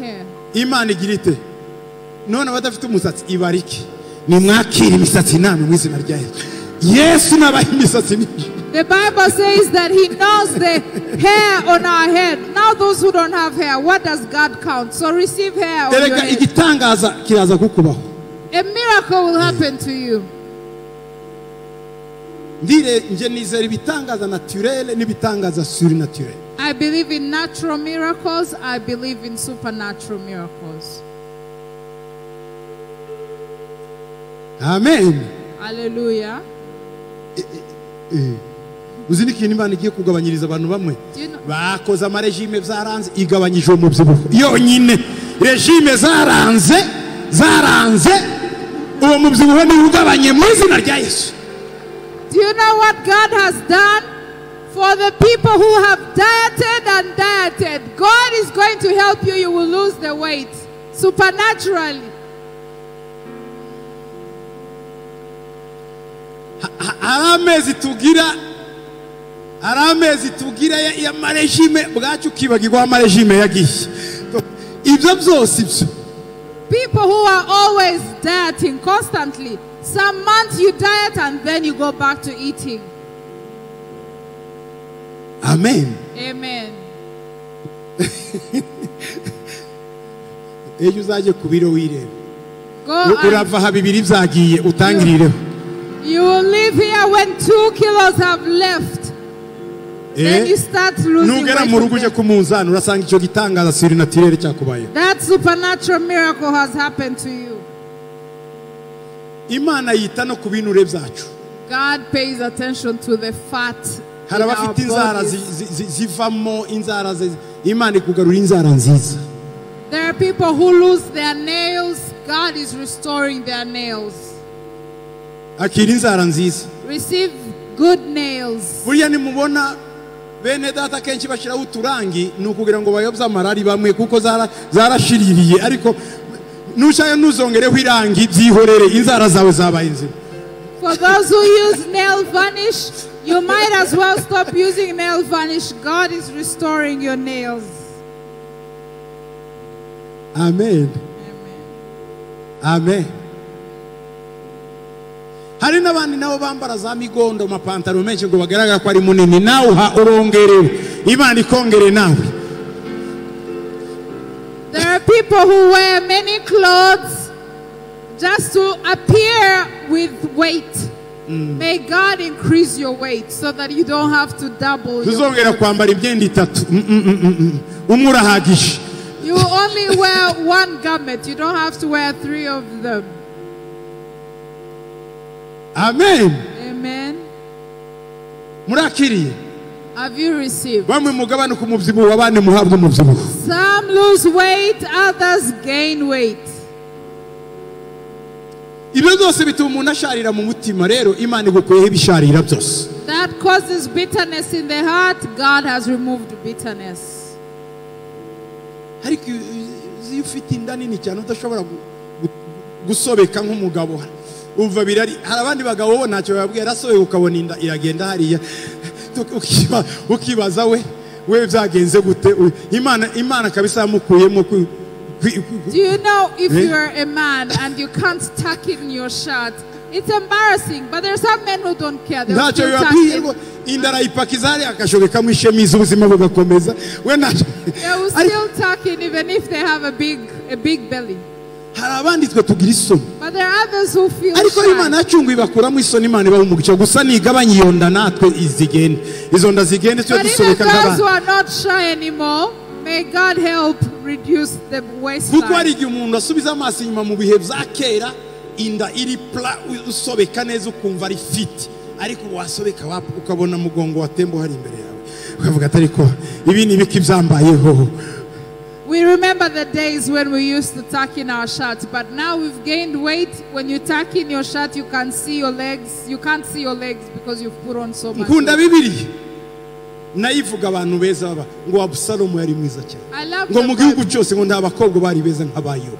Hair. Imana igira ite? None abadafite umusatsi ibariki. Nimwakire imisatsi namwe mu izina rya Yesu. Yesu nabaha imisatsi myinshi. The Bible says that he knows the hair on our head. Now those who don't have hair, what does God count? So receive hair on your Erega head. igitangaza kiraza kukubaho. A miracle will happen to you. Ndire nje nizera ibitangaza naturel n'ibitangaza surnaturel. I believe in natural miracles. I believe in supernatural miracles. Amen. Hallelujah. Uzi n'ikintu Imana igiye kugabanyiriza abantu bamwe? Do you know? Bakoze amaregime byaranze, igabanyije umubyibuho yonyine. Regime zaranze, zaranze, uwo mubyibuho ni ugabanye mu izina rya Yesu. Do you know what God has done for the people who have dieted and dieted? God is going to help you. You will lose the weight supernaturally. Hari amezi tugira Hari amezi tubwira y'amarégime bwacyo ukibagirwa amarégime yagiye ibyo byose ibyo. People who are always dieting constantly. Some months you diet and then you go back to eating. Amen. Amen. Ejo uzajye ku biro wirebe. Go and Urava aha bibiri byagiye utangirireho. You will leave here when 2 kilos have left. Then you start losing Nugera mu rugo weight. uje ku munzani urasanga icyo gitangaza surnaturel cyakubayeho. That supernatural miracle has happened to you. Imana yita no ku binure byacu. God pays attention to the fat Hari in our abafite inzara bodies. zivamo inzara Imana ikugarura inzara nziza. There are people who lose their nails. God is restoring their nails. Akira inzara nziza. Receive good nails. Buriya nimubona bene data kenshi bashyiraho uturangi ni ukugira ngo bayobye amarari bamwe kuko zarashiririye ariko nushaka ntuzongereho irangi byihorere inzara zawe zabaye inzima. For those who use nail varnish, you might as well stop using nail varnish. God is restoring your nails. Amen. Amen. Hari n'abandi nabo bambara za migondo amapantaro menshi ngo bagaragara ko ari munini nawe uha urongerewe Imana ikongere nawe. There are people who wear many clothes just to appear with weight. May God increase your weight so that you don't have to double your Tuzongera clothes. Kwambara imyenda itatu. Umwe urahagije. You will only wear one garment. You don't have to wear three of them. Amen. Amen. Murakiriye? Have you received? Bamwe mugabanuka umubyibuho abandi muhabwa umubyibuho. Some lose weight, others gain weight. Ibyo byose bituma umuntu asharira mu mutima rero Imana igukuyeho ibisharira byose. That causes bitterness in the heart. God has removed bitterness. Ariko iyo ufite inda nini cyane udashobora gusobeka nk'umugabo umva birari hari abandi bagabo bo ntacyo bababwira arasobeka ukabona inda iragenda hariya ukibaza we we byagenze gute Imana kabisa yamukuyemo Do you know if Eh? you're a man and you can't tuck in your shirt, it's embarrassing. But there are some men who don't care. They'll Ntacyo still tuck bibabwiye in. Ngo inda arayipakiza hariya akashobekamo ishemizi ubuzima bugakomeza we ntacyo. They will still tuck in even if they have a big belly. Hari abandi twe tugira isoni. But there are others who feel Ariko shy. Imana yacunguye ibakuramo isoni Imana ibaha umugisha gusa nigabanye iyo nda natwe izigende izo nda zigende tujye But even dusobeka those who nk'abandi. Are not shy anymore, may God help reduce the Kuko hari waistline. Igihe umuntu asubiza amaso inyuma mu bihe bya kera inda iri plat usobeka neza ukumva ari fit ariko wasobeka ukabona mugongo wa tembo hari imbere yawe ukavuga ati ariko ibi ni ibiki byambayeho. We remember the days when we used to tuck in our shirts, but now we've gained weight. When you tuck in your shirt, you can see your legs. You can't see your legs because you've put on so much Nkunda weight. Bibiliya nayo ivuga abantu beza baba ngo Abusalomu yari mwiza cyane. I love Ngo the mu gihugu Bible. Cyose ngo nta bakobwa bari beza nk'abayobo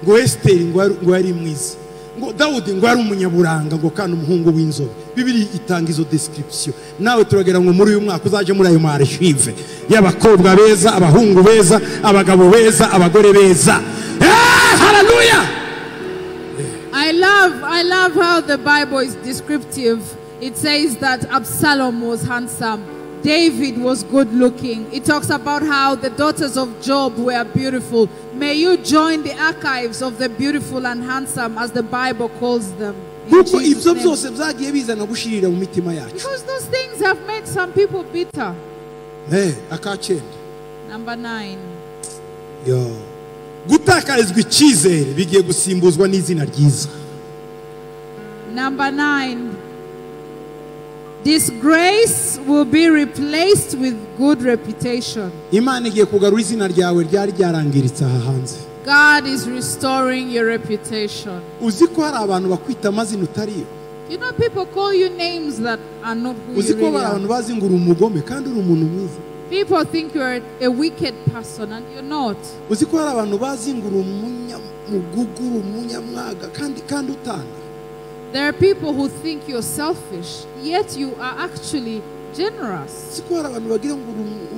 ngo Esiteri ngo yari mwiza ngo Dawudi ngo yari umunyaburanga ngo kandi umuhungu w'inzobe. Bibiliya itanga izo description nawe turagera ngo muri uyu mwaka uzaje muri ayo ma archives y'abakobwa beza abahungu beza abagabo beza abagore beza. Eh, haleluya! I love how the Bible is descriptive. It says that Absalom was handsome. David was good looking. It talks about how the daughters of Job were beautiful. May you join the archives of the beautiful and handsome, as the Bible calls them. In Kuko Jesus' ibyo name. Byose byagiye bizana gushirira mu mitima yacu. Because those things have made some people bitter. Eh, akacenda. Number 9. Yo. Gutakarizwa icyizere bigiye gusimbuzwa n'izina ryiza. Number 9. Disgrace will be replaced with good reputation. Imana igiye kugarura izina ryawe ryari ryarangiritse aha hanze. God is restoring your reputation. Uzi ko hari abantu bakwita amazina utariyo? People call you names that are not who Uzi you ko really hari are. Abantu bazi ngo uri umugome kandi uri umuntu mwiza? People think you're a wicked person and you're not. Uzi ko hari abantu bazi ngo uri umunyamugugu uri umunyamwaga kandi utanga? There are people who think you're selfish, yet you are actually Generous. Siko hari abantu bagira ngo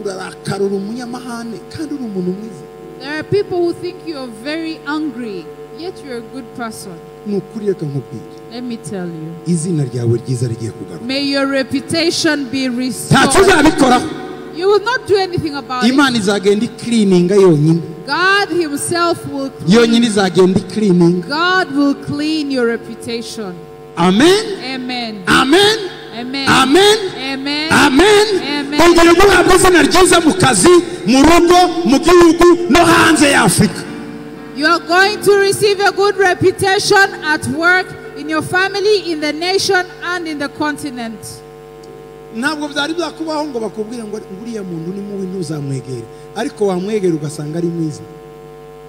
urarakara uri umunyamahane kandi uri umuntu mwiza. There are people who think you are very angry, yet you're a good person. Ni ukuri reka nkubwire. Let me tell you. Izina ryawe ryiza rigiye kugaruka. May your reputation be restored. Ntacyo uzabikoraho. You will not do anything about it. Imana izagenda icleaninga yonyine. God himself will clean. Yonyine izagenda icleaninga. God will clean your reputation. Amen. Amen. Amen. Amen. Amen. Amen. Amen. Amen. Ongera guhabwa izina ryiza mu kazi, mu rugo, mu gihugu no hanze ya Afurika. You are going to receive a good reputation at work, in your family, in the nation, and in the continent. Ntabwo byari byakubaho ngo bakubwire ngo uriya muntu ni mubi ntuzamwegere, ariko wamwegera ugasanga ari mwiza.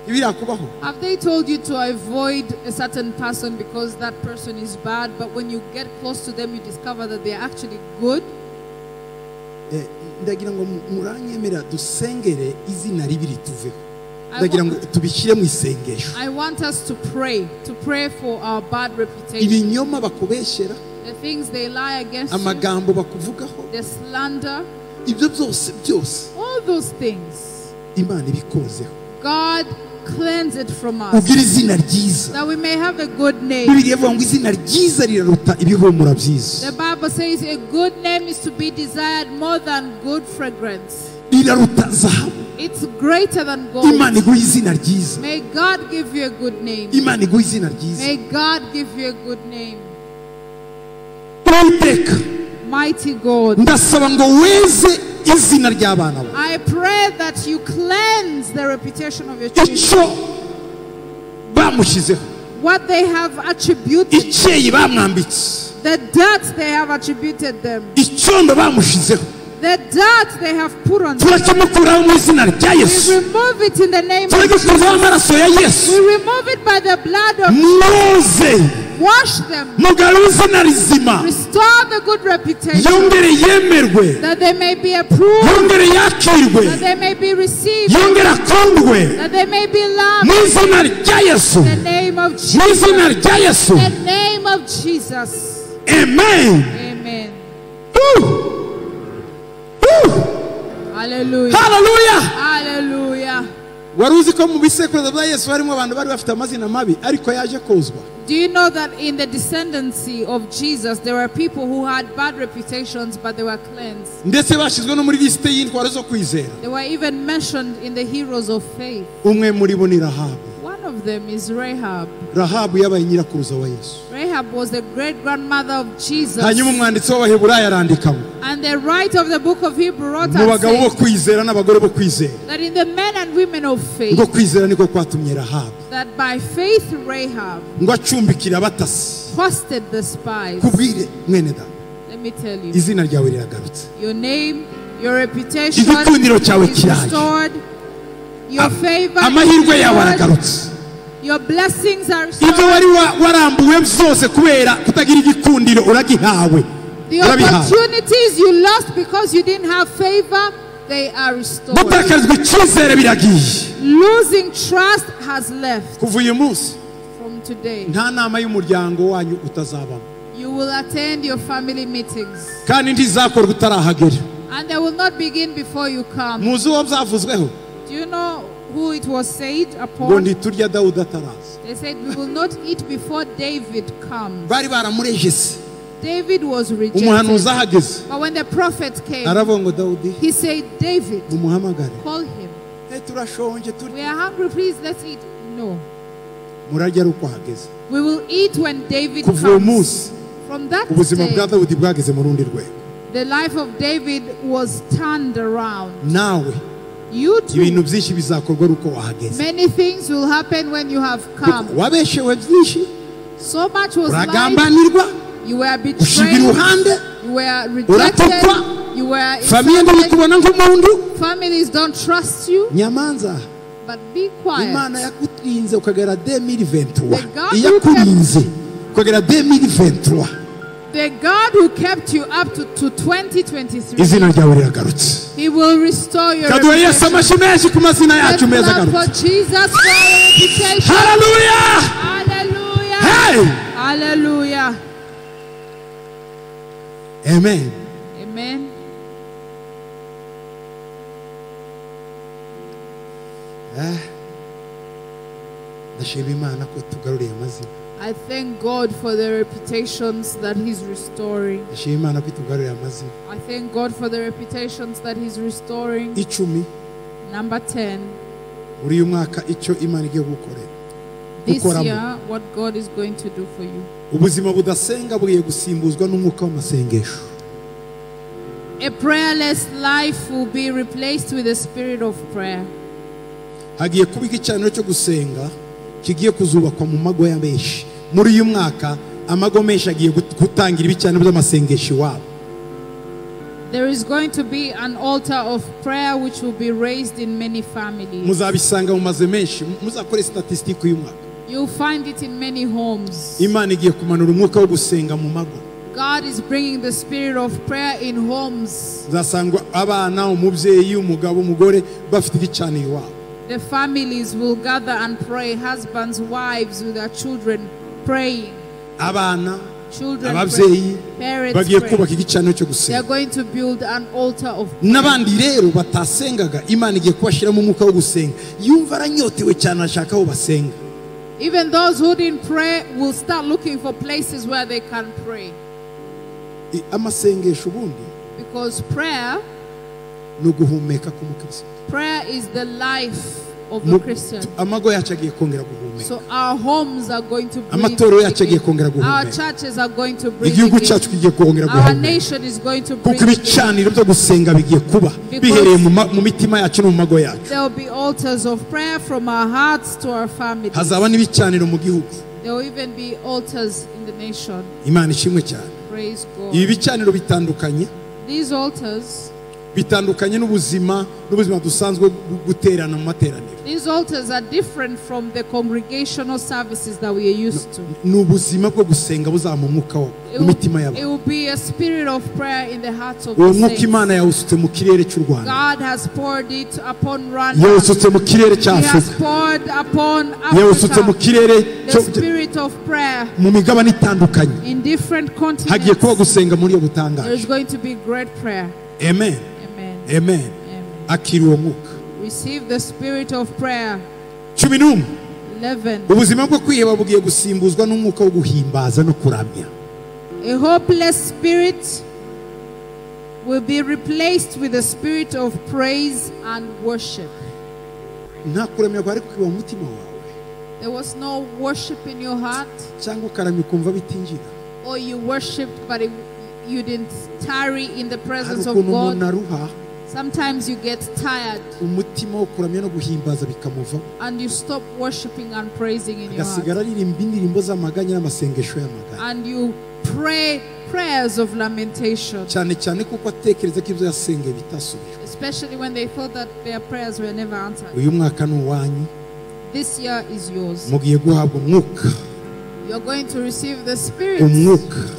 Ibirakubaho. Have they told you to avoid a certain person because that person is bad, but when you get close to them you discover that they are actually good? Ndagira ngo muranyemera dusengere izina ribi rituveho. Ndagira ngo tubishyire mu isengesho. I want us to pray for our bad reputation. Ibinyoma bakubeshyera, the things they lie against you, amagambo bakuvugaho, the slander, ibyo byose byose, all those things, Imana ibikozeho. God cleanse it from us, ugira izina ryiza, that we may have a good name. Bibiliya ivuga ngo izina ryiza riraruta ibihumura byiza. The Bible says a good name is to be desired more than good fragrance. Riraruta zahabu. It's greater than gold. Imana iguha izina ryiza. May God give you a good name. Imana iguha izina ryiza. May God give you a good name. Mighty God, ndasaba ngo weze izina ry'abana bawe. I pray that you cleanse the reputation of your children. Icyo bamushyizeho, what they have attributed, icyeyi bamwambitse, the dirt they have attributed them, icyondo bamushizeho, the dirt they have put on them, turakimukuraho mu izina rya Yesu. We remove it in the name of Jesus. Turagikuzaho amaraso ya Yesu. We remove it by the blood of Mwoze. Wash them. Mugarure izina rizima. Restore the good reputation. Yongere yemerwe. That they may be approved. Yongere yakirwe. That they may be received. Yongere akundwe. That they may be loved. Mu izina rya Yesu. In the name of Jesus. Mu izina rya Yesu. In the name of Jesus. Amen. Amen. Woo. Woo. Hallelujah. Hallelujah. Hallelujah. Wari uzi ko mu bisekuruza bya Yesu harimo abantu bari bafite amazina mabi ariko yaje kozwa. Do you know that in the descendancy of Jesus there were people who had bad reputations, but they were cleansed? Ndetse bashyizwe no muri liste y'intwaro zo kwizera. They were even mentioned in the heroes of faith. Umwe muri bo ni Rahabu. One of them is Rahab. Rahabu yabaye nyirakuruza wa Yesu. Rahab was the great grandmother of Jesus. Hanyuma umwanditsi w'Abaheburayo arandika ngo, And the writer of the book of Hebrew wrote mu bagabo bo and said kwizera n'abagore bo kwizera, that in the men and women of faith, ngo kwizera niko kwatumye Rahabu that by faith Rahab ngo acumbikira abatasi. hosted the spies. Kubwire mwene data, Let me tell you, izina ryawe riragarutse. your name, your reputation Igikundiro cyawe is kiraje. restored. Your favor is Amahirwe yawe restored. aragarutse. Your blessings are Ibyo restored. wari warambuwe byose kubera kutagira igikundiro uragihawe. The opportunities you lost because you didn't have favor, they are restored. Gutakarizwa icyizere biragiye. Losing trust has left. Kuva uyu munsi, From today, nta nama y'umuryango wanyu utazabamo. you will attend your family meetings. Kandi ntizakorwa utarahagera. And they will not begin before you come. Muzi uwo byavuzweho? Do you know who it was said Ngo upon? ntiturya Dawudi ataraza. They said, we will not eat before David comes. Bari baramurejese. David was rejected. Umuhanuzi ahageze, But when the prophet came, aravuga ngo Dawudi, he said, David, mumuhamagare. call him. Turashonje, turya. We are hungry, please, let's eat. No. Murarya ari uko ahageze. We will eat when David Kuva uwo comes. munsi, From that ubuzima day, bwa Dawudi bwageze mu rundi rwego. the life of David was turned around. Nawe You too. ibintu byinshi bizakorwa ari uko wahageze. Many things will happen when you have come. Wabeshewe byinshi, So much was lied. uragambanirwa, You were ushyirwa betrayed. iruhande, You were rejected. uratukwa, You were famiye insulted. ntibikubona nk'umuntu. Families don't trust you. Nyamanza, But be quiet. Imana yakurinze ukagera 2023. The God who Iyakurinze ukagera 2023. The God who kept you up to 2023, Izina ryawe riragarutse. He will restore your Kaduha Yesu reputation. amashyi menshi ku mazina Let's yacu meza clap for agarutse. Jesus for our reputation. Hallelujah! Hallelujah! Hey! Hallelujah! Amen. Amen. Ndashima Imana ko tugaruriye amazina. I thank God for the reputations that He's restoring. Ndashima Imana ko itugaruriye amazina. I thank God for the reputations that He's restoring. 10. Number 10. Muri uyu mwaka icyo Imana igiye gukorera. This year, what God is going to do for you. Ubuzima budasenga bugiye gusimbuzwa n'umwuka w'amasengesho. A prayerless life will be replaced with a spirit of prayer. Hagiye kuba igicaniro cyo gusenga kigiye kuzubakwa mu mago ya benshi. Muri uyu mwaka amago menshi agiye gutangira ibicaniro by'amasengesho iwabo. There is going to be an altar of prayer which will be raised in many families. Muzabisanga mu mazu menshi, muzakore statistique uyu mwaka. You'll find it in many homes. Imana igiye kumanura umwuka wo gusenga mu mago. God is bringing the spirit of prayer in homes. Uzasanga abana, umubyeyi, umugabo, umugore bafite igicaniro iwabo. The families will gather and pray, husbands, wives with their children praying. Abana, Children ababyeyi pray, parents bagiye pray. kubaka igicaniro cyo They gusenga. are going to build an altar of prayer. N'abandi rero batasengaga, Imana igiye kubashyiramo umwuka wo gusenga. Yumva aranyotewe cyane ashaka aho basenga. Even those who didn't pray will start looking for places where they can pray. Amasengesho ubundi Because prayer, ni uguhumeka k'umukristo. Prayer is the life of a Christian. Amago yacu agiye kongera guhumeka. So our homes are going to breathe. Amatorero yacu agiye kongera Our guhumeka. churches are going to breathe. Igihugu cyacu kigiye kongera Our guhumeka. nation is going to breathe. Kuko ibicaniro byo gusenga bigiye kuba bihereye mu mitima yacu no mu mago yacu. There will be altars of prayer from our hearts to our families. Hazaba n'ibicaniro mu gihugu. There will even be altars in the nation. Imana ishimwe cyane. Praise God. Ibi bicaniro bitandukanye. These altars bitandukanye n'ubuzima dusanzwe guterana mu materaniro. These altars are different from the congregational services that we are used to. Ni ubuzima bwo gusenga buzama umwuka wo mu mitima y'abantu. It will be a spirit of prayer in the hearts of the Uwo mwuka saints. Imana yawusutse mu kirere cy'u Rwanda. God has poured it upon Rwanda. Yawusutse mu kirere cya He has Afurika. poured upon Yawusutse mu Africa kirere the spirit of prayer mu migabane itandukanye. in different Hagiye kuba continents. gusenga muri iyo There butangaje. is going to be great prayer. Amen. Amen. Amen. Akira uwo mwuka. Receive the spirit of prayer. 11. 11. Ubuzima bwo kwiheba bugiye gusimbuzwa n'umwuka wo guhimbaza no kuramya. A hopeless spirit will be replaced with the spirit of praise and worship. Nta kuramya kwari kukiba mu mutima wawe. There was no worship in your heart, cyangwa ukaramya ukumva bitinjira. Or you worshipped but you didn't tarry in the presence of God. Sometimes you get tired and you stop worshiping and praising in your heart. And you pray prayers of lamentation. Especially when they thought that their prayers were never answered. This year is yours. You're going to receive the Spirit,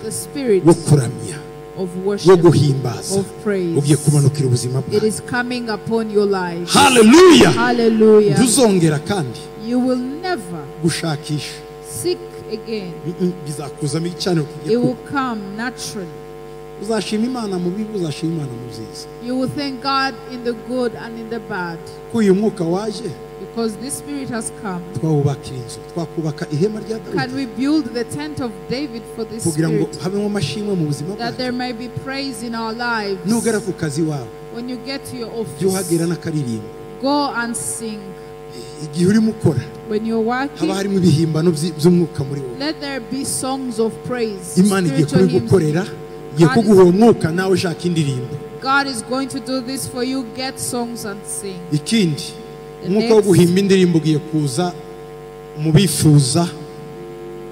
the Spirit of worship, of praise. It is coming upon your life. Hallelujah. Hallelujah. You will never seek again. It will come naturally. You will thank God in the good and in the bad. Because this spirit has come. Can we build the tent of David for this spirit? That there may be praise in our lives. When you get to your office, go and sing. When you're working, let there be songs of praise. Spiritual hymns. God is going to do this for you. Get songs and sing. Umwuka wo guhimba indirimbo ugiye kuza mu bifuza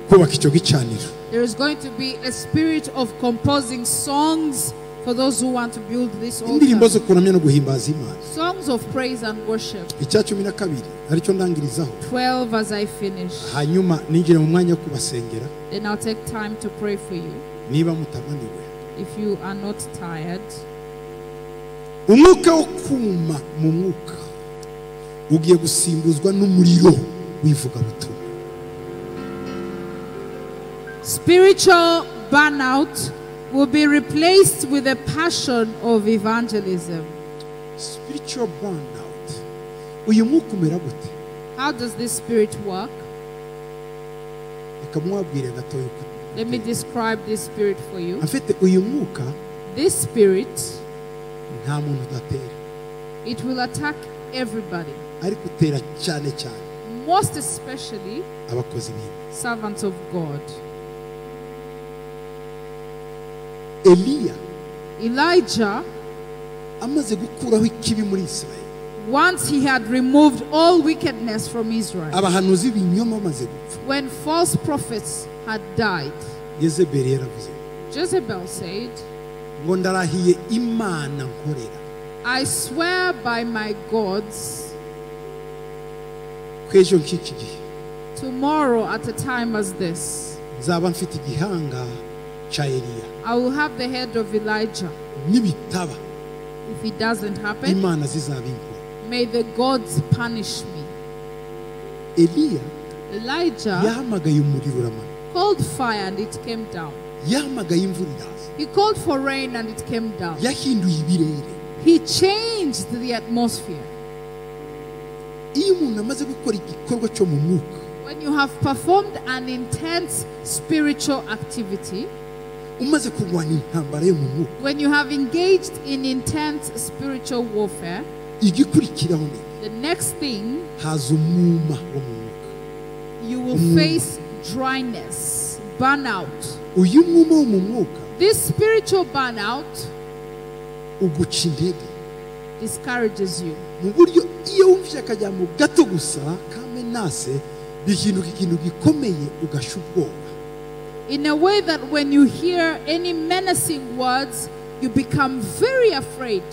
kubaka icyo gicaniro. There is going to be a spirit of composing songs for those who want to build this altar. Indirimbo zo kuramya no guhimbaza Imana. Songs of praise and worship. Icya 12 aricyo ndangirizaho. 12 as I finish. Hanyuma ninjira mu mwanya wo kubasengera. Then I'll take time to pray for you. Niba mutananiwe. If you are not tired. Umwuka wo kuma mu mwuka ugiye gusimbuzwa n'umuriro w'ivugabutumwa. Spiritual burnout will be replaced with the passion of evangelism. Spiritual burnout. Uyu mwuka umera gute? How does this spirit work? Reka mwabwire gatoya uko Let me describe this spirit for you. afite uyu mwuka. This spirit, Nta muntu udatera. it will attack everybody, Ariko utera cyane cyane most especially abakozi b'Imana. servants of God. Eliya Elijah, amaze gukuraho ikibi muri Israel, once he had removed all wickedness from Israel, abahanuzi b'ibinyoma bamaze gupfa, when false prophets had died, Yezebeli yaravuze Jezebel said, ngo ndarahiye Imana nkorera I swear by my gods, ko ejo nk'iki gihe tomorrow at a time as this, nzaba mfite igihanga cya Eliya. I will have the head of Elijah. Nibitaba, If it doesn't happen, Imana zizabinkora. may the gods punish me. Eliya Elijah yahamagaye umuriro uramanuka. called fire and it came down. Yahamagaye imvura iraza. He called for rain and it came down. Yahinduye ibirere. He changed the atmosphere. Iyo umuntu amaze gukora igikorwa cyo mu mwuka, When you have performed an intense spiritual activity, umaze kurwana intambara yo mu mwuka, when you have engaged in intense spiritual warfare, igikurikiraho ni the next thing, haza umwuma wo mu mwuka. you will face dryness, burnout. Uyu mwuma wo mu mwuka This spiritual burnout uguca intege discourages you. mu buryo iyo wumvise akajambo gato gusa kamenase bihinduka ikintu gikomeye ugasha ubwoba. In a way that when you hear any menacing words, you become very afraid.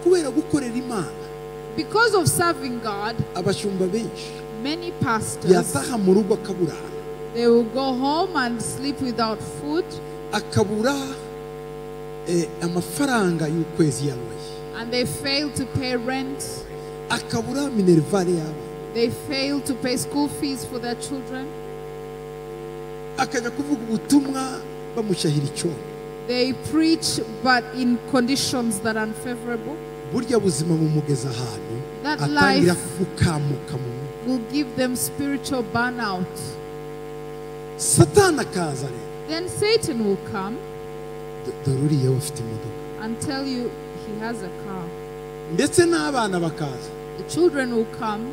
Kubera gukorera Imana, Because of serving God, abashumba benshi many pastors, yataha mu rugo akaburara, they will go home and sleep without food, akabura amafaranga y'ukwezi yaroye, and they fail to pay rent. Akabura minerivare yabo, They fail to pay school fees for their children. Akajya kuvuga ubutumwa bamushyahira icyondo. They preach, but in conditions that are unfavorable. Burya buzima bumugeza ahantu That atangira life gukamuka mu mwuka. will give them spiritual burnout. Satani akaza rero. Then Satan will come Dore uriya we afite imodoka. and tell you he has a car. Ndetse n'abana bakaza. The children will come.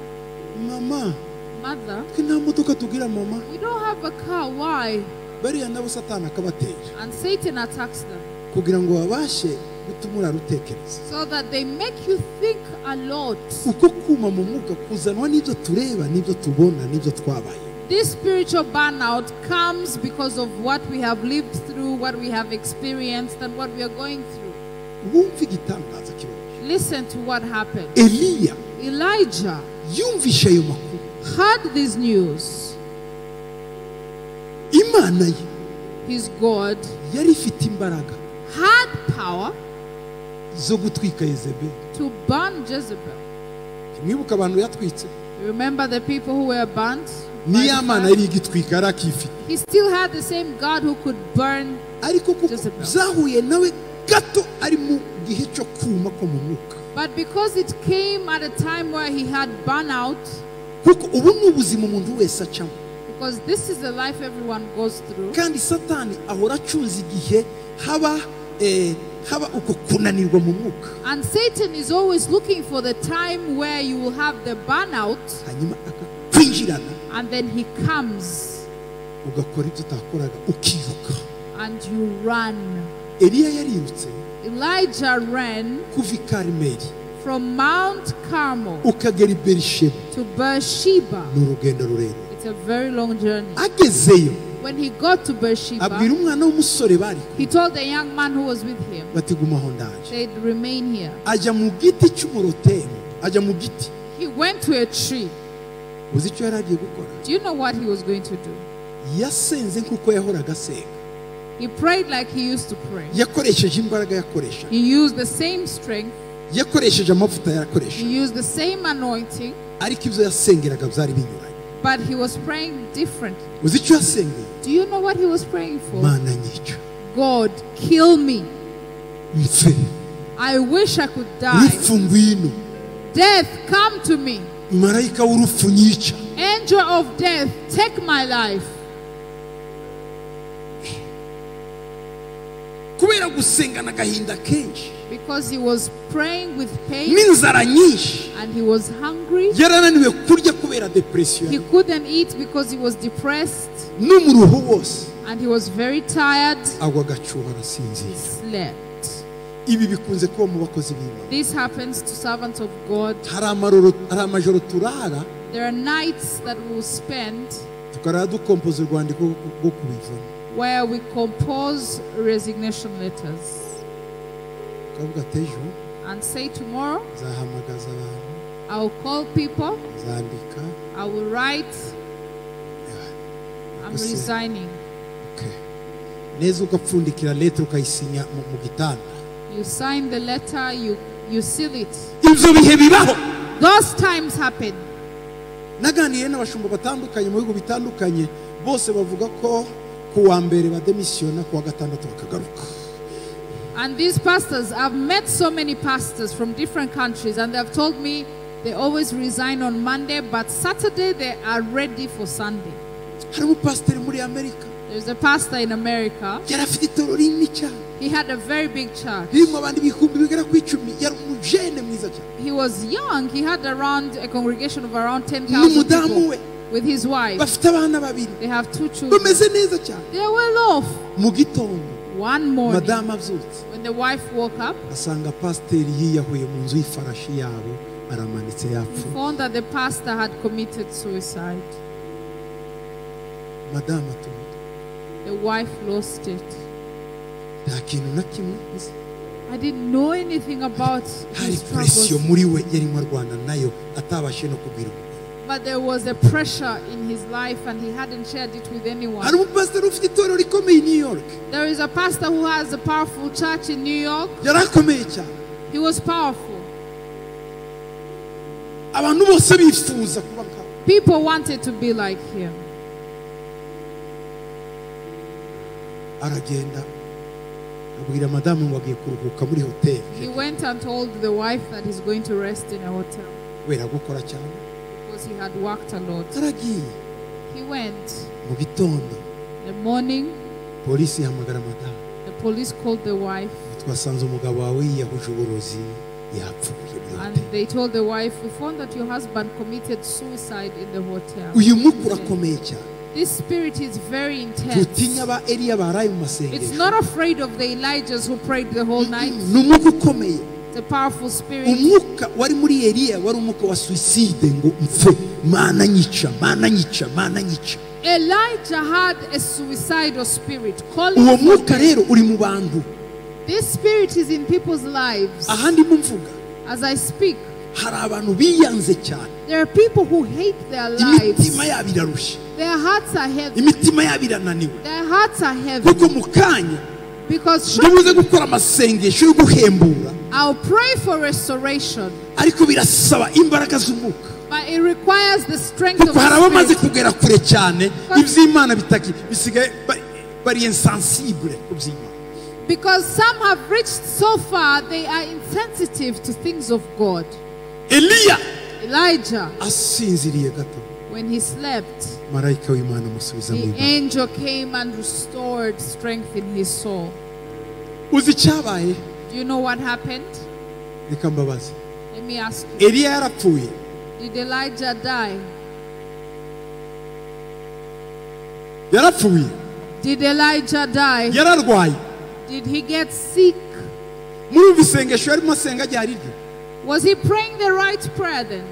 Mama, Mother, twe nta modoka tugira mama. we don't have a car. Why? Bariya nabo Satani akabatera And Satan attacks them kugira ngo babashe gutuma urarutekereza. so that they make you think a lot. Uko kuma mu mwuka kuzanwa n'ibyo tureba n'ibyo tubona n'ibyo twabaye. This spiritual burnout comes because of what we have lived through, what we have experienced, and what we are going through. Wumva igitangaza kibabaje. Listen to what happened. Eliya Elijah yumvishe ayo makuru. heard this news. Imana ye His God yari ifite imbaraga had power zo gutwika Yezebeli. to burn Jezebel. Mwibuka abantu yatwitse. You remember the people who were burnt? By the Niya Mana fire? yari igitwika yari akifite. He still had the same God who could burn. Ariko kuko Jezebel. byahuye nawe gato ari mu gihe cyo kuma ko mu mwuka. But because it came at a time where he had burnout, Kuko ubu ni ubuzima umuntu wese acamo. because this is the life everyone goes through. Kandi Satani ahora acunze igihe haba haba uko kunanirwa mu mwuka. And Satan is always looking for the time where you will have the burnout, Hanyuma akakwinjirana and then he comes ugakora ibyo utakoraga ukiruka. and you run. Eliya yarirutse Elijah ran kuva i Karimeli from Mount Carmel ukagera i Berisheba. to Beersheba. Ni urugendo rurerure. It's a very long journey. Agezeyo When he got to Beersheba, abwira umwana w'umusore bari he told the young man who was with him, bati gumaho ndaje. they'd remain here. Ajya mu giti cy'umurotemu, ajya mu giti. He went to a tree. Uzi icyo yari agiye gukora? Do you know what he was going to do? Yasenze nk'uko yahoraga asenga. He prayed like he used to pray. Yakoresheje imbaraga yakoresha. He used the same strength. Yakoresheje amavuta yakoresha. He used the same anointing, Ariko ibyo yasengeraga byari binyuranye. but he was praying differently. Uzi icyo yasengeye? Do you know what he was praying for? Mana nyica. God, kill me. Mpfe. I wish I could die. Rupfu ngwino. Death, come to me. Marayika w'urupfu nyica. Angel of death, take my life. Kubera gusengana agahinda kenshi. Because he was praying with pain. N'inzara nyinshi. And he was hungry. Yarananiwe kurya kubera depression. He couldn't eat because he was depressed. N'umuruho wose. And he was very tired. Agwa agacuho arasinzira. He slept. Ibi bikunze kuba mu bakozi b'Imana. This happens to servants of God. Hari amajoro turara. There are nights that we will spend. Tukarara dukompoza urwandiko rwo kubivamo. Where we compose resignation letters. And say tomorrow, I will call people, I will write, I'm resigning. You sign the letter, you seal it. Those times happen. And these pastors, I've met so many pastors from different countries, and they've told me they always resign on Monday, but Saturday they are ready for Sunday. There's a pastor in America. He had a very big church. He was young. He had around a congregation of around 10,000 people with his wife. They have 2 children. They are well off. One morning, when the wife woke up, he found that the pastor had committed suicide. The wife lost it. I didn't know anything about his struggles. But there was a pressure in his life and he hadn't shared it with anyone. There is a pastor who has a powerful church in New York. He was powerful. People wanted to be like him. He went and told the wife that he's going to rest in a hotel. Because he had worked a lot. He went. The morning, the police called the wife. And they told the wife, we found that your husband committed suicide in the hotel. This spirit is very intense. It's not afraid of the Elijahs who prayed the whole night. It's a powerful spirit. Elijah had a suicidal spirit. Calling for death. This spirit is in people's lives. As I speak, there are people who hate their lives. Their hearts are heavy. Their hearts are heavy. Because shortly, I'll pray for restoration. But it requires the strength of the Spirit. Because some have reached so far, they are insensitive to things of God. Elijah, when he slept, the angel came and restored strength in his soul. Do you know what happened? Let me ask you. Did Elijah die? Did Elijah die? Did he get sick? Was he praying the right prayer then?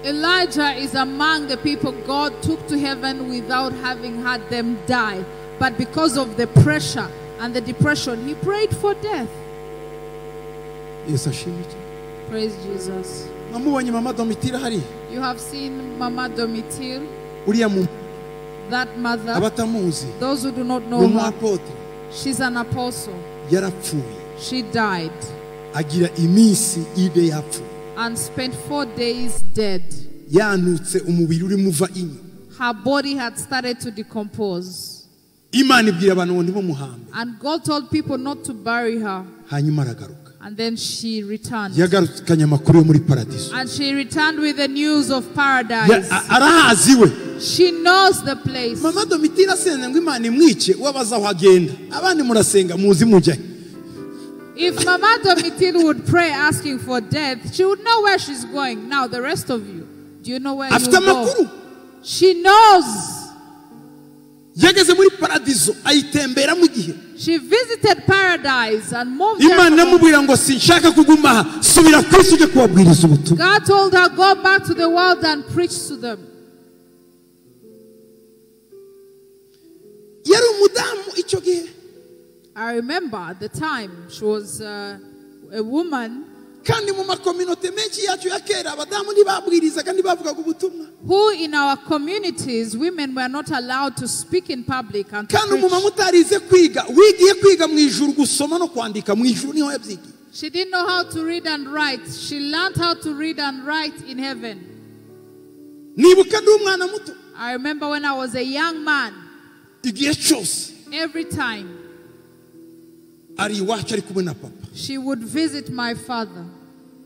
Elijah is among the people God took to heaven without having had them die. But because of the pressure and the depression, he prayed for death. Praise Jesus. You have seen Mama Domitille, that mother. Those who do not know her, she's an apostle. She died. And spent 4 days dead. Yanutse umubiri urimo uva inyo. Her body had started to decompose. Imana ibwira abantu ngo ntibamuhambe. And God told people not to bury her. Hanyuma aragaruka. And then she returned. Yagarukanye amakuru yo muri paradiso. And she returned with the news of paradise. Arahazi we. She knows the place. Mama Domitila asenze ngo Imana imwice wabaza aho agenda. Abandi murasenga muzi mujye. If Mama Domitila would pray asking for death, she would know where she's going. Now the rest of you, do you know where you go? She knows. Yageze muri paradiso ayitembera mu gihe. She visited paradise and moved there. Imana imubwira ngo sinshaka kuguma aha, subira ku isi ujye kubabwiriza ubutumwa. God told her, go back to the world and preach to them. Yari umudamu icyo gihe. I remember at the time she was a woman. Kandi mu makominote menshi yacu ya kera abadamu ntibabwirizaga ntibavugaga ubutumwa. Who in our communities women were not allowed to speak in public and to Kandi preach. umumama utarize kwiga wigiye kwiga mu ijuru gusoma no kwandika mu ijuru niho yabyigiye. She didn't know how to read and write. She learned how to read and write in heaven. Nibuka ndi umwana muto. I remember when I was a young man. Igihe cyose. Every time. Ari iwacu ari kumwe na papa. She would visit my father.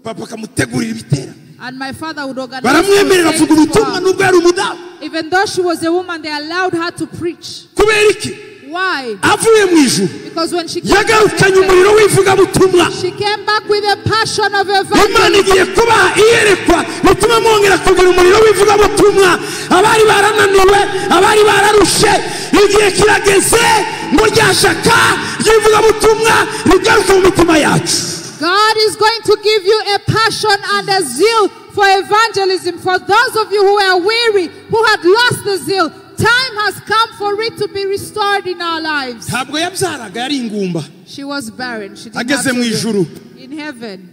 Papa akamutegurira ibitera. And my father would organize. Baramwemerera avuga ubutumwa nubwo yari umudamu. Even though she was a woman, they allowed her to preach. Kubera iki? Why? Avuye mu ijuru. Because when she came yagarukanye umuriro w'ivugabutumwa. She came back with a passion of evangelism. Imana igiye kubaha iyerekwa rituma mwongera kugira umuriro w'ivugabutumwa. Abari barananiwe, abari bararushe, igihe kirageze ngo rya shaka ry'ivugabutumwa rigaruke mu mitima yacu. God is going to give you a passion and a zeal for evangelism. For those of you who are weary, who had lost the zeal, time has come for it to be restored in our lives. Ntabwo yabyaraga yari ingumba. She was barren. She didn't Ageze have mu ijuru. children. In heaven.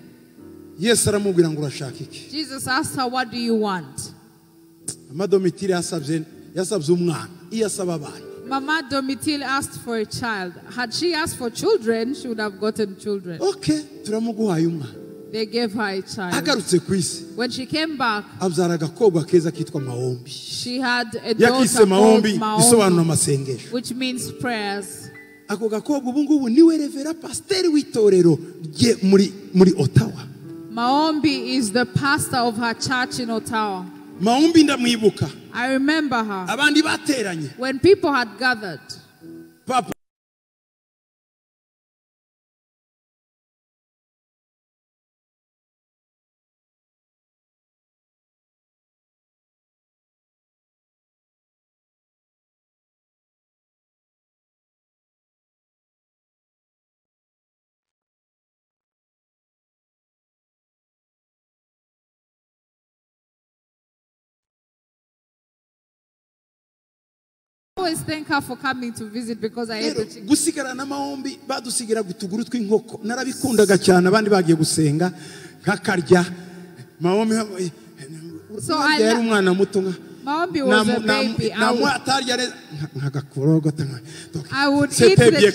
Yesu aramubwira ngo urashaka iki? Jesus asked her, what do you want? Mama Domitila yasabye umwana. Iyo asaba abana. Mama Domitila asked for a child. Had she asked for children, she would have gotten children. Okay, turamuguhaye umwana. They gave her a child. Agarutse ku isi. When she came back, abyara agakobwa keza kitwa Maombi. She had a daughter Yakise Maombi, called isobanura Maombi, amasengesho. which means prayers. Ako gakobwa ubu ngubu niwe revera pasiteri w'itorero rye muri Ottawa. Maombi is the pastor of her church in Ottawa. Maombi ndamwibuka. I remember her. Abandi bateranye. When people had gathered. Papa always thank her for coming to visit because I ate the chicken. Gusigara na Maombi badusigira gutuguru tw'inkoko narabikundaga cyane abandi bagiye gusenga nkakarya Maombi. So yari umwana muto nka Maombi was a baby. I would eat the,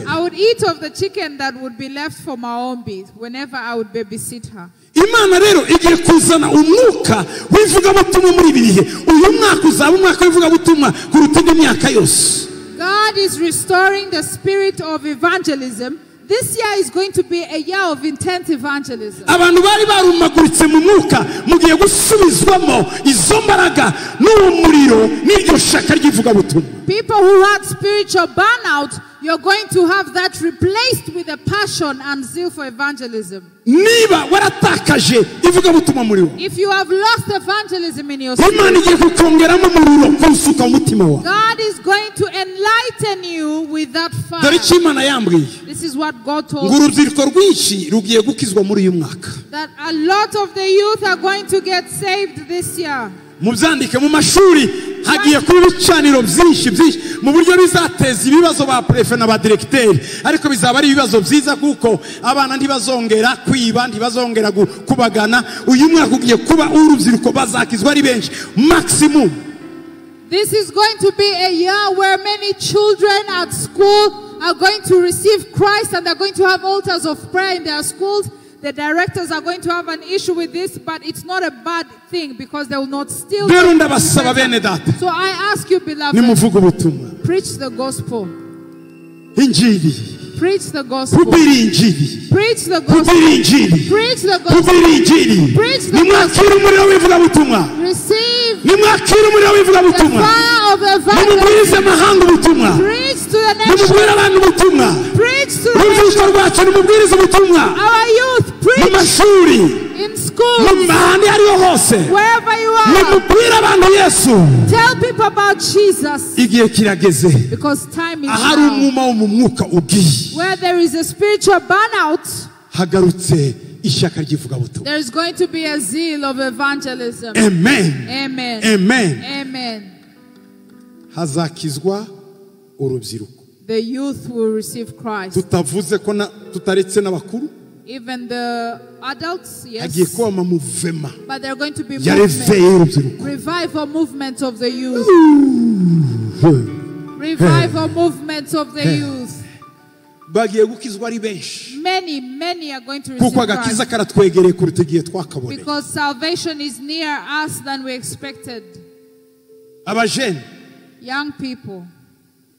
I would eat of the chicken that would be left for Maombi whenever I would babysit her. Imana rero igiye kuzana umwuka w'ivugabutumwa muri ibi bihe. Uyu mwaka uzaba umwaka w'ivugabutumwa kuruta indi myaka yose. God is restoring the spirit of evangelism. This year is going to be a year of intense evangelism. Abantu bari barumaguritse mu mwuka mugiye gusubizwamo izo mbaraga n'uwo muriro n'iryo shaka ry'ivugabutumwa. People who had spiritual burnout, you're going to have that replaced with a passion and zeal for evangelism. Niba waratakaje ivugabutumwa muri wowe. If you have lost evangelism in your spirit, Imana igiye kukongeramo umuriro kuwusuka mu mutima wawe. God is going to enlighten you with that fire. Dore icyo Imana yambwiye. This is what God told Ngo urubyiruko rwinshi rugiye gukizwa muri uyu mwaka. That a lot of the youth are going to get saved this year. Mubyandike mu mashuri hagiye kuba ibicaniro byinshi byinshi mu buryo bizateza ibibazo ba prefe na ba directeur, ariko bizaba ari ibibazo byiza kuko abana ntibazongera kwiba, ntibazongera kubagana. Uyu mwaka ugiye kuba urubyiruko bazakizwa ari benshi maximum. This is going to be a year where many children at school are going to receive Christ and they're going to have altars of prayer in their schools. The directors are going to have an issue with this, but it's not a bad thing because they will not steal. Rero ndabasaba bene data, So I ask you, beloved, nimuvuge ubutumwa, preach the gospel. Injili. Preach the gospel. Hubiri injili. Preach the gospel. Hubiri injili. Preach the gospel. Hubiri injili. Preach the Nimwakire umuriro w'ivugabutumwa. Receive Nimwakire umuriro the w'ivugabutumwa. fire of evangelism. Nimubwirize amahanga ubutumwa. Preach to the nation. Nimubwire abantu ubutumwa. Preach to the Urubyiruko nation. rwacu nimubwirize ubutumwa. Our youth, Mu preach mashuri, in mu schools, mahanga ayo ariyo hose. wherever you are. Nimubwire abantu Yesu. Tell people about Jesus Igihe kirageze. because time is Ahari now. umwuma wo mu mwuka ugiye. Where there is a spiritual burnout, Hagarutse ishyaka ry'ivugabutumwa. there is going to be a zeal of evangelism. Amen. Amen. Amen. Amen. Hazakizwa urubyiruko. The youth will receive Christ. Tutavuze ko tutaretse n'abakuru. Even the adults, Hagiye yes. kuba amamuvema But there are going to be ya movement, reveye y'urubyiruko. revival movements of the youth. Revival movements of the youth. Bagiye gukizwa ari benshi. Many, many are going to receive Kuko agakiza Christ. karatwegereye kuruta igihe twakaboneye. Because salvation is near us than we expected. Abajene Young people,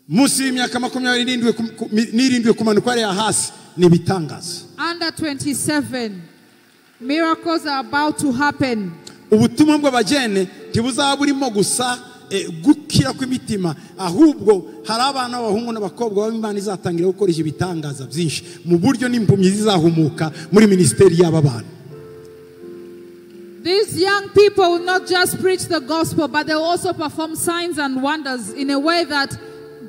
munsi y'imyaka 27 kumanuka hariya hasi ni ibitangaza. under 27, miracles are about to happen. Ubutumwa bw'abajene ntibuzaba burimo gusa gukira kw'imitima, ahubwo hari abana b'abahungu n'abakobwa b'Imana izatangira gukoresha ibitangaza byinshi mu buryo n'impumyi zizahumuka muri minisiteri y'aba bana. These young people will not just preach the gospel, but they will also perform signs and wonders in a way that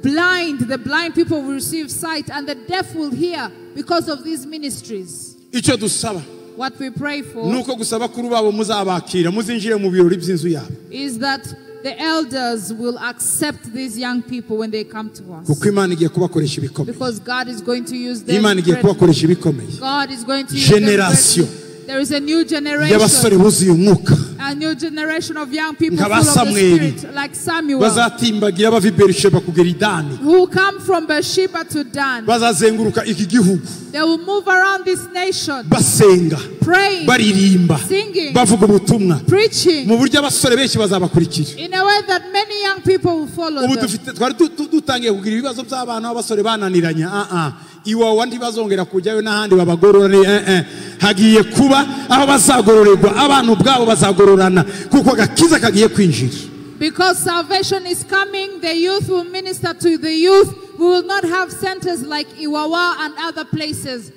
the blind people will receive sight and the deaf will hear because of these ministries. Icyo dusaba What we pray for nuko gusa bakuru babo muzabakira muzinjire mu birori by'inzu yabo. is that the elders will accept these young people when they come to us. Kuko Imana igiye kubakoresha ibikomeye. Because God is going to use them. Imana igiye kubakoresha ibikomeye. God is going to use them. Generation. There is a new generation. Y'abasore buzuye umwuka. A new generation of young people Nka full of the Samweli. Spirit, like Samuel, Bazatimbagira bava i Beerisheba kugera i Dani. who come from Beersheba to Dan. Bazazenguruka iki gihugu. They will move around this nation, Basenga, praying, baririmba, singing, bavuga ubutumwa. preaching, Mu buryo abasore benshi bazabakurikira. in a way that many young people will follow Ubu them. dufite twari dutangiye kugira ibibazo by'abana b'abasore bananiranye. Iwawa ntibazongera kujyayo n'ahandi babagororane. Hagiye kuba aho bazagororerwa, abantu ubwabo bazagororana kuko agakiza kagiye kwinjira. Because salvation is coming, the youth will minister to the youth. We will not have centers like Iwawa and other places.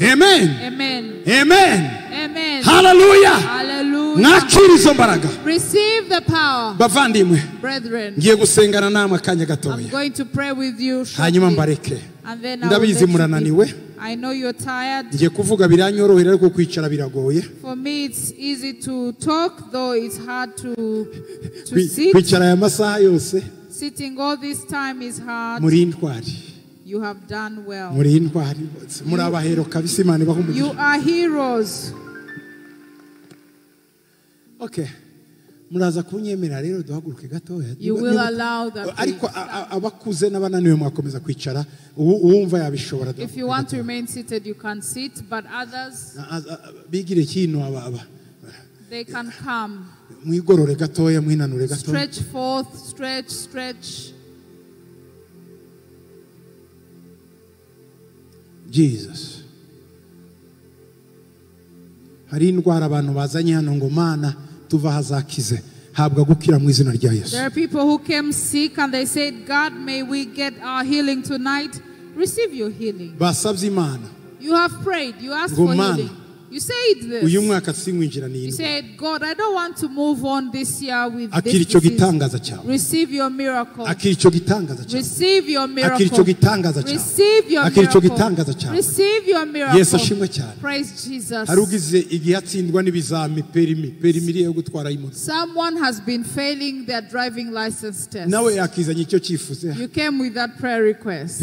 Amen. Amen. Amen. Amen. Hallelujah. Hallelujah. Mwakire izo mbaraga. Receive the power, Bavandimwe, brethren. ngiye gusengana namwe akanya I'm gatoya. going to pray with you Hanyuma shortly. mbareke. And then I will Ndabizi let you murananiwe. be. I know you're tired. Ngiye kuvuga biranyorohera ariko kwicara biragoye. For me, it's easy to talk, though it's hard to sit. Kwicara aya masaha yose. Sitting all this time is hard. Muri intwari. You have done well. Muri intwari. Muri abahero kabisa, Imana ibahe umugisha. You are heroes. Okay. Muraza kunyemera rero duhaguruke gatoya. You will allow that. Ariko abakuze n'abananiwe mwakomeza kwicara, uwumva yabishobora. If you want to remain seated, you can sit, but others, bigire kino aba. They can come. Mwigorore gatoya, mwinanure gatoya. Stretch forth, stretch, stretch. Jesus. Hari indwara abantu bazanye hano ngo Mana tuva hazakize, habwa gukira mu izina rya Yesu. There are people who came sick and they said, God, may we get our healing tonight. Receive your healing. Basabye Imana. You have prayed. You asked for healing. You said this. Uyu mwaka sinkwinjira ni You said, God, I don't want to move on this year with this disease. Receive your miracle. Receive your miracle. Receive your miracle. Receive your miracle. Praise Jesus. Someone has been failing their driving license test. You came with that prayer request.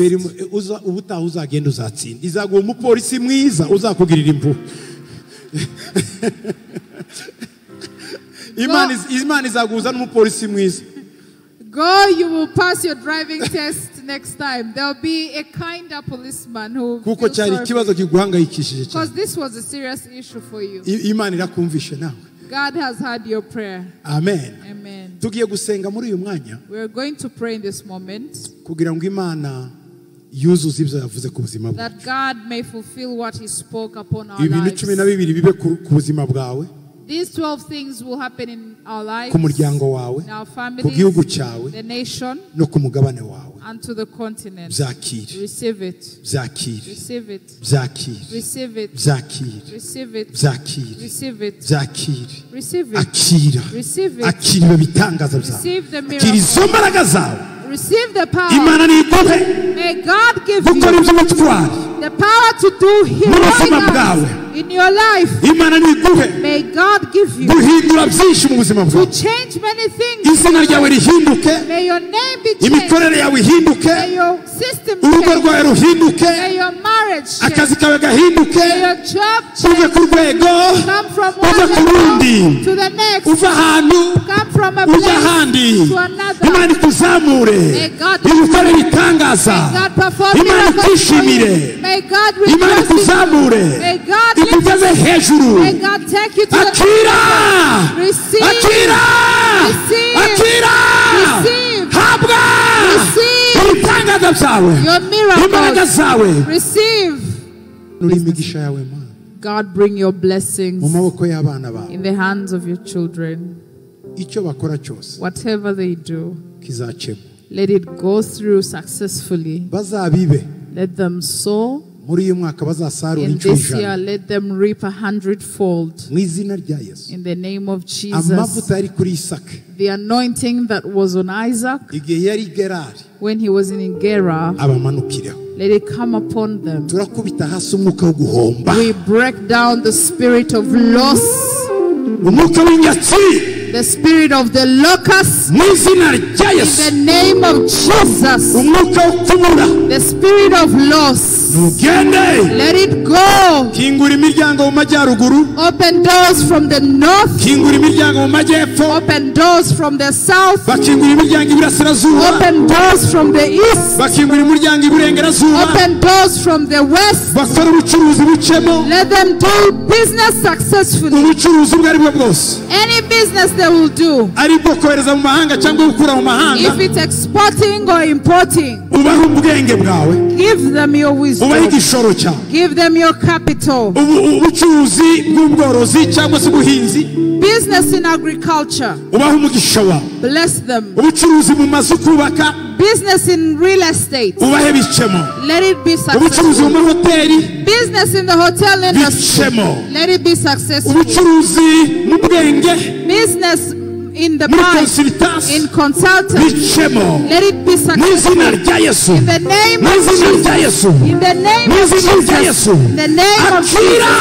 Go, you will pass your driving test next time. There'll be a kinder policeman who Kuko feels cyari sorry. ikibazo kiguhangayikishije cyane. Because this was a serious issue for you. Imana irakumvishe nawe. God has heard your prayer. Amen. Amen. Tugiye gusenga muri uyu mwanya We are going to pray in this moment kugira ngo Imana yuzuze ibyo yavuze ku buzima bwawe. that God may fulfill what He spoke upon our Ibintu lives. 12 bibe ku buzima bwawe, These 12 things will happen in our lives, ku muryango wawe, in our ku families, gihugu cyawe, the nation, no ku mugabane wawe. and to the continent. Byakire. Receive it. Byakire. Receive it. Byakire. Receive it. Byakire. Receive it. Byakire. Receive it. Byakire. Receive it. Akira. Receive it. Akira ibyo bitangaza byawe. Receive the Akira izo miracle. mbaraga zawe. Receive the power. Imana niguhe May God give gukora you iby'ubutwari the power to do heroic buzima bwawe. acts in your life. Imana niguhe May God give you guhindura byinshi mu buzima to bwawe. change many things. Izina ryawe rihinduke, May your name be changed. imikorere yawe ihinduke, May your system urugo change. rwawe ruhinduke, May your marriage change. akazi kawe gahinduke, May your job uve change. ku rwego Come from one uve ku rundi, level to the next. uve ahantu Come from a ujya place ahandi. to another. Imana ikuzamure, May God igukore ibitangaza. May God perform Imana miracles for you. ikwishimire, May God Imana rejoice in you. ikuzamure, May God lift ikugeze hejuru. May God take you to the Akira! Receive. Akira! Receive. Akira! Receive. Habwa! Receive. Ibitangaza byawe, Your imbaraga miracles. zawe. Receive. Nuri imigisha yawe Mana God, bring your blessings mu maboko y'abana bawe. in the hands of your children. Icyo bakora cyose Whatever they do, kizacemo. let it go through successfully. Bazabibe Let them sow. muri uyu mwaka, bazasarura In inshuro this year, 100 let them reap 100-fold. mu izina rya Yesu. In the name of Jesus. Amavuta yari kuri Isaka The anointing that was on Isaac igihe yari Gerari when he was in Gerar, abamanukireho. let it come upon them. Turakubita hasi umwuka wo guhomba, We break down the spirit of loss, umwuka w'inyatsi the spirit of the locust, mu izina rya in Yesu. the name of Jesus. Umwuka wo kubura The spirit of loss, ntugende. let it go. Kingura imiryango mu majyaruguru, Open doors from the north, kingura imiryango mu majyepfo, open doors from the south, bakingura imiryango iburasirazuba, open doors from the east, bakingura imiryango iburengerazuba, open doors from the west. bakora ubucuruzi bucemo, Let them do business successfully. ubucuruzi ubwo ari bwo bwose, Any business they will do, ari bwo kohereza mu mahanga cyangwa gukura mu mahanga, if it's exporting or importing, ubahe ubwenge bwawe, give them your ubahe wisdom, igishoro cyawe. give them your capital. Ubucuruzi bw'ubworozi cyangwa se ubuhinzi, Business in agriculture, ubahe umugisha wawe. bless them. Ubucuruzi mu mazu kubaka, Business in real estate, ubahe bicemo. let it be Ubucuruzi mu successful. mahoteli, Business in the hotel industry, bicemo. let it be successful. Ubucuruzi mu bwenge, Business in the muri mind, consultance, in consulting, bicemo. let it be Mu successful. izina rya Yesu, In the name mu of izina rya Jesus. Yesu, In the name mu of izina rya Jesus. Yesu. In the name of Akira!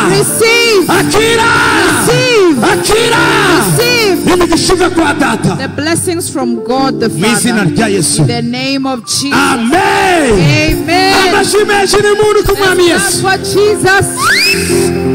Jesus. Receive. Akira! Receive. Akira! Receive Imigisha iva kwa Data. the blessings from God the Mu izina Father. rya Yesu. In the name of Jesus. Amen. Amen. Amashyi menshi ni muntu ku mwami Let's Yesu. clap for Jesus.